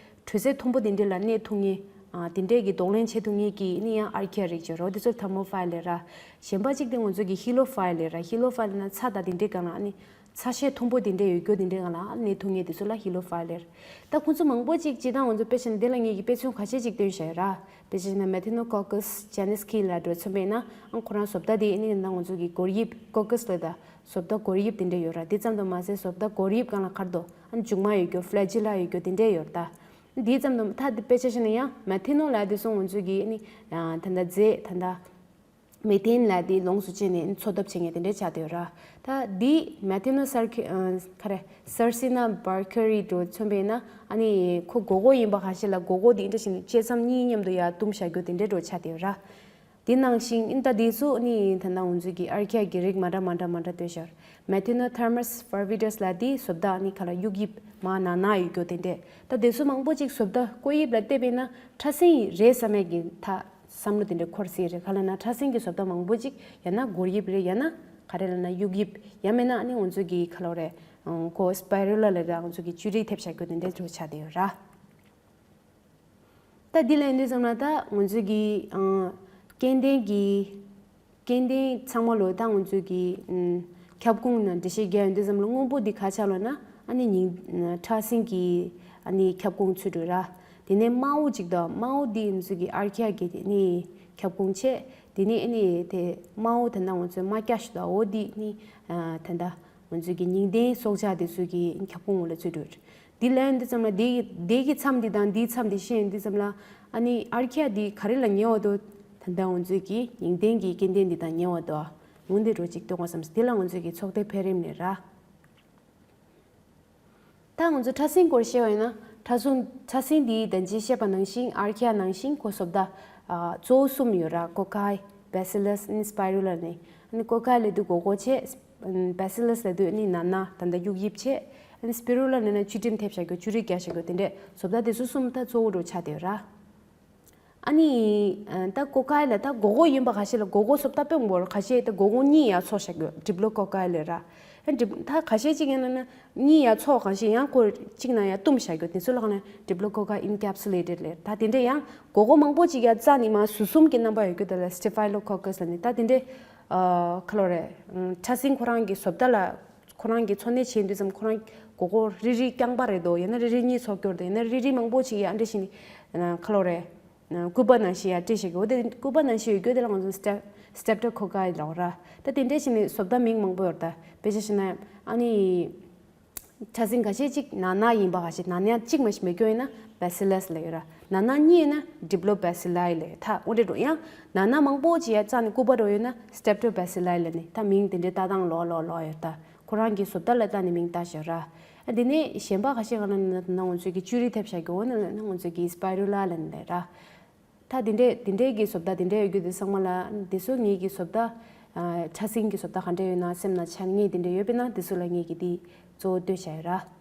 དྲོད་ཚད་མཐོན་པོ་དེ་འདྲ་ལ་གནས་ཐུབ་མཁན་ཨ་དེ་འདྲའི་གི་གདོང་ལེན་བྱེད་ཐུབ་མཁན་གི་ནི་ཡང་ཨར་ཁི་ཡ་རིགས་ཅིག་ཡོད་ར། དེ་ཚོ་ཐར་མོ་ཕའི་ལེར་ར། གཞན་པ་གཅིག་དེ་ང་ཚོ་གི་ཧི་ལོ་ཕའི་ལེར་ར། ཧི་ལོ་ཕའི་ལེར་ན་ཚྭ་དང་དེ་འདྲའི་སྒང་ལ་ཨ་ནི་ཚྭ་ཤས་མཐོན་པོ་དེ་འདྲ་ཡོད་རྒྱུ་དེ་འདྲའི་སྒང་ལ་ཨ་གནས་ཐུབ་མཁན་དེ་ཚོ་ལ་ཧི་ལོ་ཕའི་ལེར། ད་ཁོང་ཚོ་མང་པོ་ཅིག་སྤྱིར་བཏང་ང་ཚོ་དཔེ་བྱས་ན་འདི་ལ་ངེད་ཀྱིས་དཔེ་མཚོན་ཁ་ཤས་ཅིག་སྟོན་བཞག་ཡོད་ར། དཔེ་བྱས་ན་མེ་ཐི་ནོ་ཀོ་ཀ་སི་ཇེ་ནི་སི་ཀི་ལ་འདྲ་མཚོན་པ་ཡིན་ན། ཨ་ཁོ་རང་བཟོ་ལྟ་དེ་ཨ་ནི་ད་ང་ཚོ་གི་གོར་དབྱིབས། ཀོ་ཀ་སི་ལ་ད་བཟོ་ལྟ་གོར་དབྱིབས་དེ་འདྲ་ཡོད་ར། དེ་ཙམ་དུ་མ་ཟད་བཟོ་ལྟ་གོར་དབྱིབས་སྒང་ལ་ག་རེ་འདུག་ཨ་ནི་མཇུག་མ་ཡོད་རྒྱུ་ཕི་ལེ་ཇི་ལ་ཡོད་རྒྱུ་དེ་འདྲ་ཡོད་ར། ད་འདི་ཙམ་དུ་ད་དཔེ་ཆ་བཞག་ན་ཡང་མེ་ཐི་ནོ་ལ་དེ་ཚོ་ང་ཚོ་གི་ཨ་ནི་ད་ད་རྫས་ད་ད་མེ་ཐེན་ལ་དེ་ལོངས་སུ་སྤྱད་ནས་འཚོ་ཐབས་བྱེད་མཁན་དེ་འདྲ་ཆགས་བསྡད་ཡོད་ར། ད་དེ་མེ་ཐེ་ནོ་སར་ཁི་ཨ་ག་རེ་སར་སི་ན་བར་ཁི་རི་འདྲ་མཚོན་པ་ཡིན་ན། ཨ་ནི་ཁོ་སྒོར་སྒོར་ཡིན་པ་ཁ་ཤས་ལ་སྒོར་སྒོར་དེ་འདྲ་བྱས་ནས་བཅད་མཚམས་གཉིས་མཉམ་དུ་ཡར་བཏུམས་བཞག་རྒྱུ་དེ་འདྲ་འདྲ་ཆགས་བསྡད་ཡོད་ར། དེ་ནང་བཞིན་ཨིན་ད་དེ་ཚོ་ནི་ད་ལྟ་ང་ཚོ་གི་ཨར་ཁི་ཡ་གི་རིགས་མ་འདྲ་མ་འདྲ་མ་འདྲ་བཏོན་ཤར། མེ་ཐེ་ནོ་ཐར་མ་སི་བར་བི་ཏ་སི་ལ་དེ་བཟོ་ལྟ་ནི་ག་ལ་དབྱུག་དབྱིབས་མ་ནག་ནག་ཡོད་རྒྱུ་དེ་འདྲས། ད་དེ་ཚོ་མང་པོ་ཅིག་བཟོ་ལྟ་བཀོད་དབྱིབས་ལ་བལྟས་པས་ན་ཕྲ་སྲིན་རེད་བསམ་ཡས་ཀྱི་ད་བསམ་བློ་དེ་འདྲ་འཁོར་སྲིད་རེད། ག་ལ་ན་ཕྲ་སྲིན་གྱི་བཟོ་ལྟ་མང་པོ་ཅིག་ཡང་ན་སྒོར་དབྱིབས་རེད། ཡང་ན་ག་རེ་ལ་ན་དབྱུག་དབྱིབས། ཡང་མིན་ན་ཨ་ནི་ང་ཚོ་གི་ག་ལ་རེད། ཁོ་སི་པའི་རུ་ལ་ལ་ར་ང་ཚོ་གི་བཅུད་རིགས་ཐེབས་བཞག་རྒྱུ་དེ་འདྲས་འགྲོ་ཆགས་བསྡད་ཡོད་ར། ད་འདི་ལ་ཡིན་དུས་ཙམ་ལ་ད་ང་ཚོས་ཀྱི་ཨ་སྐྱེ་ལྡན་གྱི་སྐྱེ་ལྡན་ཚང་མ་ལོ་ད་ང་ཚོས་ཀྱི་ཨམ་ཁྱབ་ཁོངས་ནང་འགྲེལ་བཤད་རྒྱག་ཡོང་དུས་ཙམ་ལ་སྔོན་པོ་འདི་ག་ཆགས་ལབ་ན་ཨ་ནི་ཉིང་ཨ་ཕྲ་སྲིན་གྱི་ཨ་ནི་ཁྱབ་ཁོངས་ཚུད་འགྲོ་ར། དེ་ནས་དམར་པོ་གཅིག་དང་དམར་པོ་འདི་ང་ཚོས་ཀྱི་ཨར་ཁི་ཡ་གི་དེ་ནི་ཁྱབ་ཁོངས་བྱས། དེ་ནས་ཨ་ནི་དེ་དམར་པོ་ད་ལྟ་ང་ཚོས་དམར་སྐྱ་ཞིག་དང་འོ་འདི་ནི་ཨ་ད་ལྟ་ང་ཚོས་ཀྱི་ཉིང་ལྡན་སྲོག་ཆགས་དེ་ཚོའི་གི་ཁྱབ་ཁོངས་ལ་ཚུད་འགྲོ། འདི་ལ་ཡོང་དུས་ཙམ་ལ་འདི་འདི་གི་མཚམས་འདི་དང་འདིའི་མཚམས་འདི་ཤེས་ཡོང་དུས་ཙམ་ལ་ཨ་ནི་ཨར་ཁི་ཡ་འདི་ག་རེ་ལ་ཉེ་བ་འདུག་ད་ལྟ་ང་ཚོས་ཀྱི་ཉིང་ལྡན་གྱི་སྐྱེ་ལྡན་འདི་དང་ཉེ་བ་འདུག་འོ་འདི་འདྲ་ཅིག་སྟོན་དགོས་བསམ། འདི་ལ་ང་ཚོས་ཀྱི་ཚོགས་སྡེ་འཕེལ་རིམ་ནས་ར། ད་ང་ཚོ་ཕྲ་སྲིན་སྐོར་བཤད་པ་ཡིན་ན་ཕྲ་སྲིན་ཕྲ་སྲིན་འདི་ད་ཅི་བཤད་པ་ནང་བཞིན་ཨར་ཁི་ཡ་ནང་བཞིན་ཁོ་བཟོ་ལྟ་ཨ་གཙོ་བོ་གསུམ་ཡོད་ར། ཀོ་ཀའི། བེ་སི་ལི་སི། ཨ་ནི་སི་པའི་རུ་ལ་ནི། ཨ་ནི་ཀོ་ཀའི་ལབ་དུས་སྒོར་སྒོར་བྱས། བེ་སི་ལི་སི་ལབ་དུས་ཨ་ནི་ནག་ནག་ད་ལྟ་དབྱུག་དབྱིབས་བྱས། ཨ་ནི་སི་པའི་རུ་ལ་ནི་ན་བཅུད་ཁྲིམས་ཐེབས་བཞག་རྒྱུ་བཅུད་རིགས་རྒྱག་བཞག་རྒྱུ་དེ་འདྲས་བཟོ་ལྟ་དེ་ཚོ་གསུམ་ད་གཙོ་བོ་འདྲ་ཆགས་བསྡད་ཡོད་ར། ཨ་ནི་ད་ཀོ་ཀའི་ལ་ད་སྒོར་སྒོར་ཡིན་པ་ཁ་ཤས་ལ་སྒོར་སྒོར་སོབ་ད་དཔེ་མང་པོ་རེད། ཁ་ཤས་ད་སྒོར་སྒོར་གཉིས་ཡར་ཚོགས་བཞག་གི་ཡོད། ཌི་པི་ལོ་ཀོ་ཀའི་ལ་ར། ད་ཌི་ད་ཁ་ཤས་ཅིག་ཡིན་ན་ན་གཉིས་ཡར་ཚོགས། ཁ་ཤས་ཡང་སྒོར་གཅིག་ནང་ཡར་བཏུམས་བཞག་གི་ཡོད། དེ་ཚོ་ལ་ཧ་ན་ཌི་པི་ལོ་ཀོ་ཀ་ཨིན་ཀེབ་སུ་ལེ་ཊེཌ་ལབ། ད་དེ་འདྲ་ཡང་སྒོར་སྒོར་མང་པོ་ཅིག་ཡར་བཙགས་ནས་མར་ཟུར་གསུམ་གྱི་རྣམ་པ་ཡོད་གི། དེ་ལ་སི་ཊེ་ཕའི་ལོ་ཀོ་ཀ་སི་ལབ་ནས། ད་དེ་འདྲ་ཨ་ག་ལབ་དགོས་རེད། ཕྲ་སྲིན་ཁོ་རང་གི་བཟོ་ལྟ་ལ་ཁོ་རང་གིས་འཚོ་གནས་བྱེད་དུས་ཙམ་ཁོ་རང་སྒོར་སྒོར་རེ་རེ་རྐྱང་པ་རེད་དོ། ཡང་ན་རེ་རེ་གཉིས་ཚོགས་ཀྱི་ཡོད་དོ། ཡང་ན་རེ་རེ་མང་པོ་ཅིག་ཡར་འདྲ་བྱས་ནས་ཨ་ག་ལབ་དགོས་རེད། སྐུད་པ་ནང་བཞིན་ཡར་སྤྲད་བཞག་གི་ཡོད། དེ་སྐུད་པ་ནང་བཞིན་ཡོད་རྒྱུ་དེ་ལ་ང་ཚོ་སི་ཊེབ་སི་ཊེབ་ཊོ་ཀོ་ཀའི་ལབ་ར། ད་དེ་འདྲ་བྱས་ནས་བཟོ་ལྟ་མིང་མང་པོ་ཡོད་རེད། ད་དཔེ་ཆ་བཞག་ན་ཨ་ནི་ཕྲ་སྲིན་ཁ་ཤས་ཅིག་ནར་ནར་ཡིན་པ། ཁ་ཤས་ནར་ནར་གཅིག་མ་གཏོགས་མེད་རྒྱུ་ཡིན་ན་བྷེ་སི་ལ་སི་ལབ་ཡོད་ར། ནར་ནར་གཉིས་ཡིན་ན་ཌི་པི་ལོ་བྷེ་སི་ལའི་ལབ་ཡོད། ད་འོ་འདྲ་འགྲོ། ཡང་ནར་ནར་མང་པོ་ཅིག་ཡར་བཙགས་ནས་སྐུད་པ་འགྲོ་ཡོད་ན་སི་ཊེབ་ཊོ་བྷེ་སི་ལའི་ལབ་ནས། ད་མིང་དེ་འདྲའི་བཏགས་སྟངས་ལོགས་ལོགས་ལོགས་ཡོད། ད་ཁོ་རང་གི་བཟོ་ལྟ་ལ་བལྟས་ནས་མིང་བཏགས་བཞག་ར། ཨ་དེ་ནས་གཞན་པ་ཁ་ཤས་ག་ལབ་ན་ང་ཚོས་ཀྱི་བཅུད་རིལ་ཐེབས་བཞག་གི་འོ་ན་ལབ་ན་ང་ཚོས་ཀྱི་སི་པའི་རུ་ལ་ལབ་ནས་ལབ་ར། ད་དེ་འདྲས་དེ་འདྲས་ཀྱི་བཟོ་ལྟ་དེ་འདྲས་ཡོད་རྒྱུ་དེ་ཚང་མ་ལ་དེ་ཚོ་ངེད་ཀྱི་བཟོ་ལྟ་ཨ་ཕྲ་སྲིན་གྱི་བཟོ་ལྟ་ག་འདྲས་ཡོད་ན་སེམས་ནང་འཆར་ངེས་དེ་འདྲས་ཡོད་པས་ན་དེ་ཚོ་ལ་ངེད་ཀྱིས་དེ་གཙོ་བོ་བཏོན་བཞག་ཡོད་ར།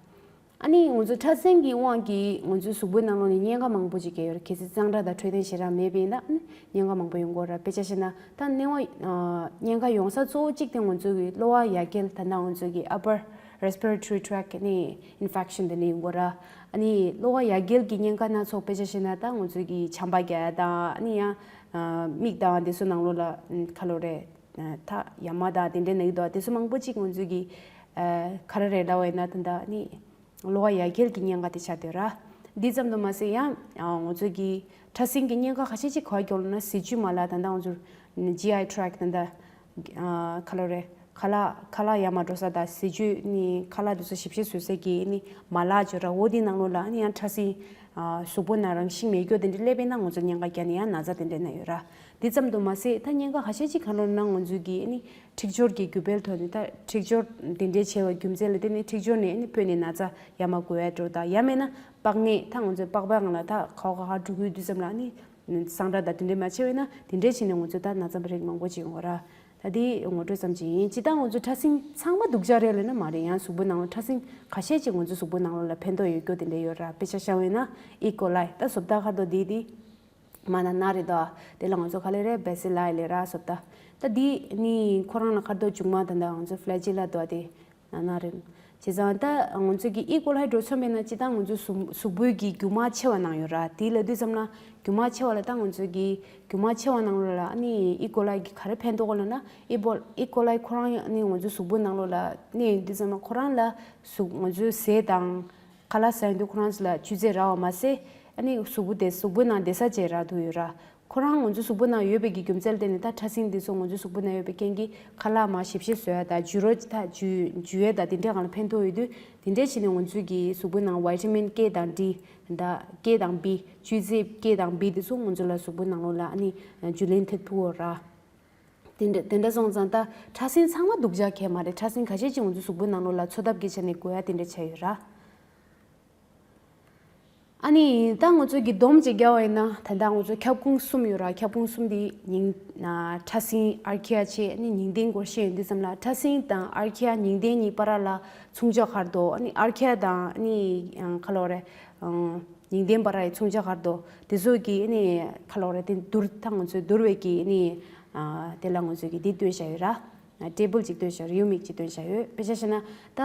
ཨ་ནི་ང་ཚོ་ཕྲ་སྲིན་གྱི་དབང་གིས་ང་ཚོའི་གཟུགས་པོའི་ནང་ལོགས་ནས་གཉན་ཁ་མང་པོ་ཅིག་སྐྱེ་ཡོད་རེད། གལ་སྲིད་གཙང་སྦྲ་དང་འཕྲོད་བསྟེན་ཞེ་དྲག་མེད་པ་ཡིན་ན་ཨ་ནི་གཉན་ཁ་མང་པོ་ཡོང་གི་ཡོད་རེད། དཔེ་ཆ་བཞག་ན་ད་གནས་བབ་ཨ་གཉན་ཁ་ཡོང་ས་གཙོ་བོ་གཅིག་དེ་ང་ཚོ་གི་གློ་བ་ཡ་རྒྱལ། ད་ལྟ་ང་ཚོ་གི་upper respiratory tract ནི་ཨིན་ཕེག་ཤན་དེ་འདྲ་ཡོང་གི་ཡོད་རེད། ཨ་ནི་གློ་བ་ཡ་རྒྱལ་གྱི་གཉན་ཁ་སྣ་ཚོགས། དཔེ་ཆ་བཞག་ན་ད་ང་ཚོ་གི་ཆམ་པ་རྒྱག་ཡ་དང་ཨ་ནི་ཡང་ཨ་མིག་དང་དེ་ཚོ་ནང་ལོགས་ལ་ཨ་ག་ལབ་དགོས་རེད། ཨ་ད་ཡ་མ་དང་དེ་འདྲའི་ནང་གི་དོ་དེ་ཚོ་མང་པོ་ཅིག་ང་ཚོ་གི་ཨ་ག་རེ་རེད་ལབ་པ་ཡིན་ན་ད་ལྟ་ཨ་ནི་གློ་བ་ཡ་རྒྱལ་གྱི་གཉན་ཁ་དེ་ཆགས་བསྡད་ཡོད་རེད། འདི་ཙམ་དུ་མ་ཟད་ཡང་ཨ་ང་ཚོ་གི་ཕྲ་སྲིན་གྱི་གཉན་ཁ་ཁ་ཤས་ཅིག་ག་པར་སྐྱེ་ལབ་ན་ཟས་བཅུད་མ་ལག་ད་ལྟ་ང་ཚོ་ཇི་ཨའི་ཊེ་རེག་ཊི་ད་ལྟ་ཨ་ག་ལབ་དགོས་རེད། ཁ་ལག་ཁ་ལག་ཡར་མར་འགྲོ་ས་དང་ཟས་བཅུད་ནི་ཁ་ལག་དེ་ཚོ་ཞིབ་བཤེར་བཟོ་ས་གི་ནི་མ་ལག་བརྗོད་ར། འོ་དེའི་ནང་ལོགས་ལ་ནི་ཡང་ཕྲ་སྲིན་ཨ་གཟུགས་པོ་ནང་རང་བཞིན་མེད་རྒྱུ་དེ་འདྲ་སླེབས་པས་ན་ང་ཚོ་གཉན་ཁ་རྒྱག་ནས་ཡང་ན་ཚ་དེ་འདྲ་ན་ཡོད་ར། འདི་ཙམ་དུ་མ་ཟད་ད་གཉན་ཁ་ཁ་ཤས་ཅིག་ག་ལབ་ན་ང་ཚོའི་གི་ནི་འཁྲིག་སྦྱོར་གྱི་རྒྱུ་འབྲས་ཐོག་ནས། ད་འཁྲིག་སྦྱོར་དེ་འདྲའི་བྱས་པའི་རྒྱུ་མཚན་ལ་བརྟེན་ནས་འཁྲིག་སྦྱོར་ནས་ནི་ཕོག་ནས་ན་ཚ་ཡར་མར་འགོ་ཡ་འགྲོ། ད་ཡང་མིན་ན་པགས་ནད། ད་ང་ཚོའི་པགས་པའི་སྒང་ལ་ད་ཁ་བ་ག་ག་འགྲོ་གི་ཡོད་དུས་ཙམ་ལ་ནི་གཙང་སྦྲ་དང་དེ་འདྲ་མ་བྱས་པས་ན་དེ་འདྲའི་བྱས་ནས་ང་ཚོ་ད་ན་ཚ་བ་རིགས་མང་པོ་ཅིག་ཡོང་གི་ར། ད་དེ་ངོ་སྤྲོད་ཙམ་ཅིག་ཡིན། སྤྱིར་བཏང་ང་ཚོ་ཕྲ་སྲིན་ཚང་མ་སྡུག་ཅག་རེད་ལབ་ན་མ་རེད། ཡང་གཟུགས་པོའི་ནང་ལ་ཕྲ་སྲིན་ཁ་ཤས་ཅིག་ང་ཚོའི་གཟུགས་པོའི་ནང་ལོགས་ལ་ཕན་ཐོགས་ཡོད་རྒྱུ་དེ་འདྲ་ཡོད་ར། དཔེ་ཆ་བཞག་པ་ཡིན་ན་ཨི་ཀོ་ལའི། ད་བཟོ་ལྟ་ཁ་དོག་འདི་དེ་མར་ནར་ནར་རེད་དོ། དེ་ལ་ང་ཚོ་ག་ལབ་རེད། བྷེ་སི་ལའི་ལབ་ར་བཟོ་ལྟ། ད་འདི་ནི་ཁོ་རང་ལ་ཁ་དོག་མཇུག་མ་ད་ལྟ་ང་ཚོ་ཕི་ལེ་ཇི་ལ་དོ་དེ་ནར་ནར་རེད། བྱས་ཙང་ད་ང་ཚོ་གི་ཨི་ཀོ་ལའི་འགྲོ་མཚོན་པ་ཡིན་ན་སྤྱིར་བཏང་ང་ཚོའི་གཟུགས་གཟུགས་པོའི་གི་རྒྱུ་མ་ཆེ་བ་ནང་ཡོད་ར། དེ་ལབ་དུས་ཙམ་ལ་རྒྱུ་མ་ཆེ་བ་ལ་ད་ང་ཚོ་གི་རྒྱུ་མ་ཆེ་བ་ནང་ལོགས་ལ་ཨ་ནི་ཨི་ཀོ་ལའི་གི་ག་རེ་ཕན་ཐོགས་ལབ་ན་ཨི་པོ་ཨི་ཀོ་ལའི་ཁོ་རང་ཨ་ནི་ང་ཚོའི་གཟུགས་པོའི་ནང་ལོགས་ལ་གནས་ཡོང་དུས་ཙམ་ལ་ཁོ་རང་ལ་གཟུགས་ང་ཚོའི་ཟས་དང་ཁ་ལག་ཟ་ཡོང་དུས་ཁོ་རང་ཚོ་ལ་བཅུད་རྫས་རག་པ་མ་ཟད་ཨ་ནི་གཟུགས་པོ་དེ་གཟུགས་པོའི་ནང་བསྡད་ས་བཅས་རག་འདུག་ཡོད་ར། ཁོ་རང་ང་ཚོའི་གཟུགས་པོ་ནང་ཡོད་པའི་གི་རྒྱུ་མཚན་ལ་བརྟེན་ནས་ད་ཕྲ་སྲིན་འདི་ཚོ་ང་ཚོའི་གཟུགས་པོ་ནང་ཡོད་པའི་རྐྱེན་གྱིས་ཁ་ལག་མར་ཞིབ་བཤེར་བཟོ་ཡ་དང་འཇུ་རོགས་ད་འཇུ་འཇུ་ཡ་དང་དེ་འདྲའི་སྒང་ལ་ཕན་ཐོགས་ཡོད་དུས་དེ་འདྲའི་བྱས་ནས་ང་ཚོའི་གི་གཟུགས་པོའི་ནང་ཝི་ཊ་མིན་ཀེ་དང་ཌི་ད་ཀེ་དང་བི་བཅུད་རྫས་ཀེ་དང་བི་དེ་ཚོ་ང་ཚོ་ལ་གཟུགས་པོའི་ནང་ལོགས་ལ་ཨ་ནི་འཇུ་ལེན་ཐེབས་ཐུབ་ཡོད་ར། དེ་འདྲ་དེ་འདྲ་སོང་ཙང་ད་ཕྲ་སྲིན་ཚང་མ་སྡུག་ཅག་གང་ཡང་མ་རེད། ཕྲ་སྲིན་ཁ་ཤས་ཅིག་ང་ཚོའི་གཟུགས་པོའི་ནང་ལོགས་ལ་འཚོ་ཐབས་ཀྱི་ཆ་ནས་དགོས་ཡ་དེ་འདྲ་ཆགས་ཡོད་ར། ཨ་ནི་ད་ང་ཚོ་གི་སྡོམ་ཅིག་རྒྱག་པ་ཡིན་ན་ད་ལྟ་ང་ཚོ་ཁྱབ་ཁོངས་གསུམ་ཡོད་ར། ཁྱབ་ཁོངས་གསུམ་དེ་ཉིང་ཨ་ཕྲ་སྲིན་ཨར་ཁི་ཡ་བྱས་ཨ་ནི་ཉིང་ལྡན་སྐོར་བཤད་ཡོང་དུས་ཙམ་ལ་ཕྲ་སྲིན་དང་ཨར་ཁི་ཡ་ཉིང་ལྡན་གཉིས་བར་ལ་མཚུངས་ཆ་ག་རེ་འདུག་ཨ་ནི་ཨར་ཁི་ཡ་དང་ཨ་ནི་ཨ་ག་ལབ་དགོས་རེད། ཨ་ཉིང་ལྡན་བར་ལ་མཚུངས་ཆ་ག་རེ་འདུག་དེ་ཚོ་གི་ཨ་ནི་ག་ལབ་དགོས་རེད། དེ་བསྡུར་ད་ང་ཚོས་བསྡུར་བའི་གི་ཨ་ནི་ཨ་དེ་ལ་ང་ཚོས་གི་འདི་སྟོན་བཞག་ཡོད་ར། ཊེ་བལ་ཅིག་སྟོན་བཞག་རེའུ་མིག་ཅིག་སྟོན་བཞག་ཡོད། དཔེ་ཆ་བཞག་ན་ད་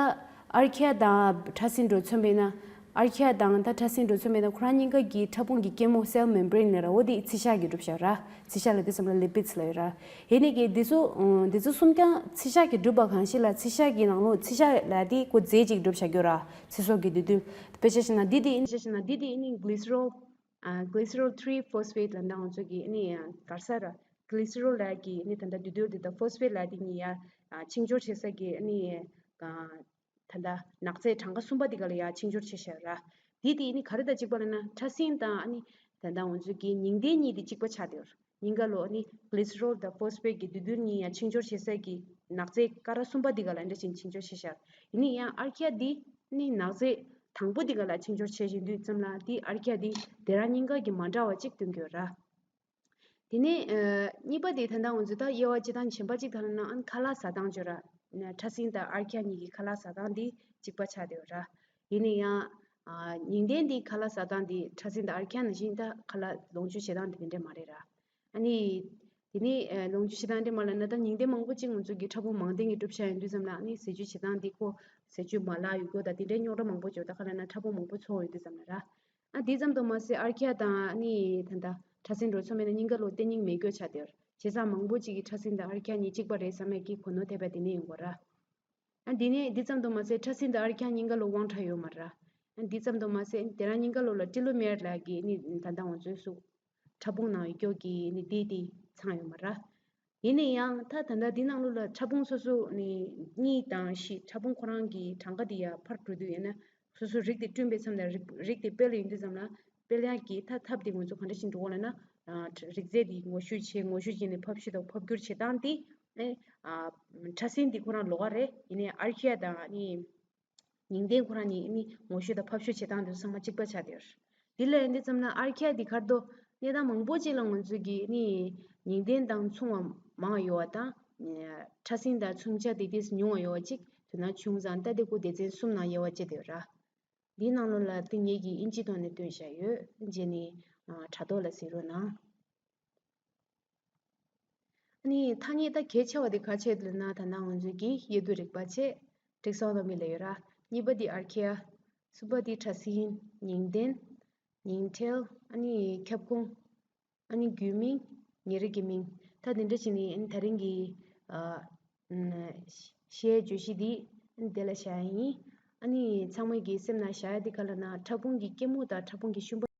ཨར་ཁི་ཡ་དང་ཕྲ་སྲིན་འདྲ་མཚོན་པ་ཡིན་ན། ཨར་ཁི་ཡ་དང་ད་ཕྲ་སྲིན་འདྲ་མཚོན་པ་ཡིན་ན་ཁོ་རང་གཉིས་ཀ་གི་ཕྲ་ཕུང་གི་སྐྱི་མོ་སེལ་མེམ་བྷི་རེན་ལབ་ར། འོ་དེ་ཚིལ་ཤ་གིས་གྲུབ་བཞག་ར། ཚིལ་ཤ་ལབ་དུས་ཙམ་ལ་ལི་པིཌ་ལབ་ཡོད་ར། ཡིན་ནའི་གི་འདི་ཚོ་འདི་ཚོ་གསུམ་ཀ་ཚིལ་ཤ་གིས་གྲུབ་པ་གང་ཞིག་ལ་ཚིལ་ཤ་གི་ནང་ལོགས་ཚིལ་ཤ་ལབ་དེ་ཁོ་རྫས་ཅིག་གྲུབ་བཞག་ཡོད་ར། ཚེ་སྲོག་གི་འདུས་རྡུལ། དཔེ་ཆ་བཞག་ན་འདི་དེ་ཡིན། དཔེ་ཆ་བཞག་ན་འདི་དེ་ཡིན་ནི་གི་ལི་སི་རོལ། ཨ་གི་ལི་སི་རོལ་ཐི་རི་ཕོ་སི་ཕེཊ་ལབ་ན་ང་ཚོ་གི་ཨ་ནི་ག་རེ་ཟེར་ར། གི་ལི་སི་རོལ་ལབ་ཀྱི་ཨ་ནི་ད་ལྟ་འདུས་རྡུལ་དེ་དང་ཕོ་སི་ཕེཊ་ལབ་དེ་གཉིས་ཡ་ཨ་འཆིང་སྦྱོར་བྱེད་ས་གི་ཨ་ནི་ཨ་ད་ལྟ་ནག་རྫས་གྲངས་ཀ་གསུམ་པ་དེ་ག་ལ་ཡ་འཆིང་སྦྱོར་བྱེད་ཤག་ར། དེ་དེ་ཨ་ནི་ག་རེ་དང་གཅིག་པ་ལབ་ན་ཕྲ་སྲིན་དང་ཨ་ནི་ད་ལྟ་ང་ཚོ་གི་ཉིང་ལྡན་གཉིས་དེ་གཅིག་པ་ཆགས་བསྡད་ཡོད་ར། གཉིས་ཀ་ལོ་ཨ་ནི་གི་ལི་སི་རོལ་དང་ཕོ་སི་ཕེཊ་གི་འདུས་རྡུལ་གཉིས་ཡ་འཆིང་སྦྱོར་བྱེད་ས་གི་ནག་རྫས་ཀ་ར་གསུམ་པ་དེ་ག་ལ་འདྲ་ཞིག་འཆིང་སྦྱོར་བྱེད་ཤག་ཡིན་ནའི་ཡང་ཨར་ཁི་ཡ་དེ་ཨ་ནི་ནག་རྫས་དང་པོ་འདི་ག་ལ་འཆིང་སྦྱོར་བྱེད་བཞིན་དུས་ཙམ་ལ་འདི་ཨར་ཁི་ཡ་འདི་དེ་རང་གཉིས་ཀ་གི་མ་འདྲ་བ་གཅིག་སྟོན་གྱི་ཡོད་ར། དེ་ནས་ཨ་གཉིས་པ་དེ་ད་ལྟ་ང་ཚོས་ད་དབྱེ་བ་སྤྱི་དང་གཞན་པ་གཅིག་ད་ལ་ན་ཨ་ནི་ཁ་ལག་ཟ་སྟངས་བརྗོད་ར། ཕྲ་སྲིན་དང་ཨར་ཁི་ཡ་གཉིས་ཀྱི་ཁ་ལག་ཟ་སྟངས་འདི་གཅིག་པ་ཆགས་བསྡད་ཡོད་ར། ཡིན་ནའི་ཡང་ ཨ་ཉིང་ལྡན་འདི་ཁ་ལག་ཟ་སྟངས་འདི་ཕྲ་སྲིན་དང་ཨར་ཁྱ་ནང་བཞིན་ད་ཁ་ལག་ལོངས་སྤྱོད་བྱེད་སྟངས་འདི་དེ་འདྲ་མ་རེད་ར། ཨ་ནི། དེ་ནི་ཨ་ལོངས་སྤྱོད་བྱེད་སྟངས་འདི་མ་ལབ་ན་ད་ཉིང་ལྡན་མང་པོ་ཅིག་ང་ཚོ་གི་ཕྲ་ཕུང་མང་ལྡན་གྱི་གྲུབ་ཆ་ཡིན་དུས་ཙམ་ལ་ཨ་ནི་ཟས་བཅུད་བྱེད་སྟངས་འདི་ཁོ་ཟས་བཅུད་མ་ལག་ཡོད་དགོས་ད་དེ་འདྲའི་རྙོག་དྲ་མང་པོ་བྱུང་ད་ཁ་ལབ་ན་ཕྲ་ཕུང་མང་པོ་འཚོ་ཡོང་དུས་ཙམ་ལ་ར། ཨ་དེ་ཙམ་དུ་མ་ཟད་ཨར་ཁྱ་དང་ཨ་ནི་ད་ད་ཕྲ་སྲིན་འགྲོ་ཚོ་མེད་ན་སྙིང་ག་ལོ་བརྟན་སྙིང་མེད་དགོས་ཆགས་དེར་བྱས་ཙང་མང་པོ་ཅིག་གིས་ཕྲ་སྲིན་དང་ཨར་ཁྱ་གཉིས་གཅིག་པ་རེད་བསམ་ཡས་ཀྱི་གོ་ནོར་ཐེབས་པ་དེ་ནས་ཡོང་གོ་ར། ཨ་འདི་ནས་འདི་ཙམ་དུ་མ་ཟད་ཕྲ་སྲིན་དང་ཨར་ཁྱ་གཉིས་ཀ་ལ་དབང་ཕྲ་ཡོད་མ་ར། ཨ་འདི་ཙམ་དུ་མ་ཟད་དེ་རང་གཉིས་ཀ་ལོ་ལ་ཊི་ལོ་མེར་ལ་གི་ནི་ད་ལྟ་ང་ཚོའི་སུ་ཕྲ་ཕུང་ནང་ཡོད་ཀྱོག་གི་ནི་དེ་དེ་ཚང་ཡོད་མ་ར། ཡིན་ན་ཡང་ད་ད་ལྟ་འདི་ནང་ལོ་ལ་ཕྲ་ཕུང་སོ་སོ་ནི་གཉིས་དང་བཞི་ཕྲ་ཕུང་ཁོ་རང་གི་གྲངས་ཀ་དེ་ཡ་འཕར་འགྲོ་དུས་ཡིན་ན་སོ་སོ་རིགས་དེ་བསྐྲུན་པའི་མཚམས་ལ་རིགས་རིགས་དེ་སྤེལ་ཡོང་དུས་ཙམ་ལ་སྤེལ་ཡག་གི་ད་ཐབས་དེ་ང་ཚོ་ག་འདྲ་ཞིག་འགྲོ་གོ་ལབ་ན། ཨ་རིགས་རྫས་དེ་ངོ་བཤུས་བྱེད་ངོ་བཤུས་བྱས་ནས་ཕབ་བཤུས་དང་ཕབ་བསྒྱུར་བྱེད་སྟངས་དེ་ཨེ་ཨ་ཕྲ་སྲིན་དེ་ཁོ་རང་ལོགས་ཀ་རེད། ཡིན་ནའི་ཨར་ཁྱ་དང་ནི་ཉིང་ལྡན་ཁོ་རང་གཉིས་ནི་ངོ་བཤུས་དང་ཕབ་བཤུས་བྱེད་སྟངས་དེ་ཚང་མ་གཅིག་པ་ཆགས་བསྡད་ཡོད་རེད། དེ་ལ་ཡིན་དུས་ཙམ་ན་ཨར་ཁྱ་དེ་གར་དུ་གནས་སྟངས་མང་པོ་ཅིག་ལ་ང་ཚོས་ཀྱི་ནི་ཉིང་ལྡན་དང་མཚུངས་པ་མང་ཡོད་པ་དང་ཕྲ་སྲིན་དང་མཚུངས་ཆ་དེ་དེས་ཉུང་བ་ཡོད་པ་ཅིག་དོ་སྣང་ཆུང་ཙང་ད་དེ་ཀོ་སྡེ་ཚན་གསུམ་ནང་དབྱེ་བ་ཕྱེ་བསྡད་ཡོད་ར། འདིའི་ནང་ལོགས་ལ་དེ་ངེད་ཀྱིས་ཨིན་ཇིའི་ཐོག་ནས་བཏོན་བཞག་ཡོད། རྗེས་ནས་ཨ་དྲ་ཐོག་ལ་གཟིགས་རོགས་གནང་། ཨ་ནི་ཐ་སྙད་ད་གལ་ཆེ་བ་དེ་ག་བྱས་འདུག་ན་ད་ནང་ང་ཚོས་ཀྱི་དབྱེ་བསྡུ་རིག་པ་བྱས་ཀྲིག་སོ་ནོ་མི་ལབ་ཡོད་ར། གཉིས་པ་དེ་ཨར་ཁྱ། གསུམ་པ་དེ་ཕྲ་སྲིན། ཉིང་ལྡན། ཉིང་ཁྲེལ། ཨ་ནི་ཁྱབ་ཁོངས། ཨ་ནི་རྒྱུད་མིང་། ཉེ་རིགས་ཀྱི་མིང་། ད་དེ་འདྲ་བྱས་ནས་ཨ་ནི་ད་རིང་གི་ཨ་བཤད་བརྗོད་གཞི་འདི་ཨ་ནི་དེ་ལ་བཞག་ཡིན། ཨ་ནི་ཚང་མས་ཀྱི་སེམས་ནང་བཞག་ཡ་འདི་ག་ལབ་ན་ཕྲ་ཕུང་གི་སྐྱི་མུ་དང་ཕྲ་ཕུང་གི་ཤུན་པ།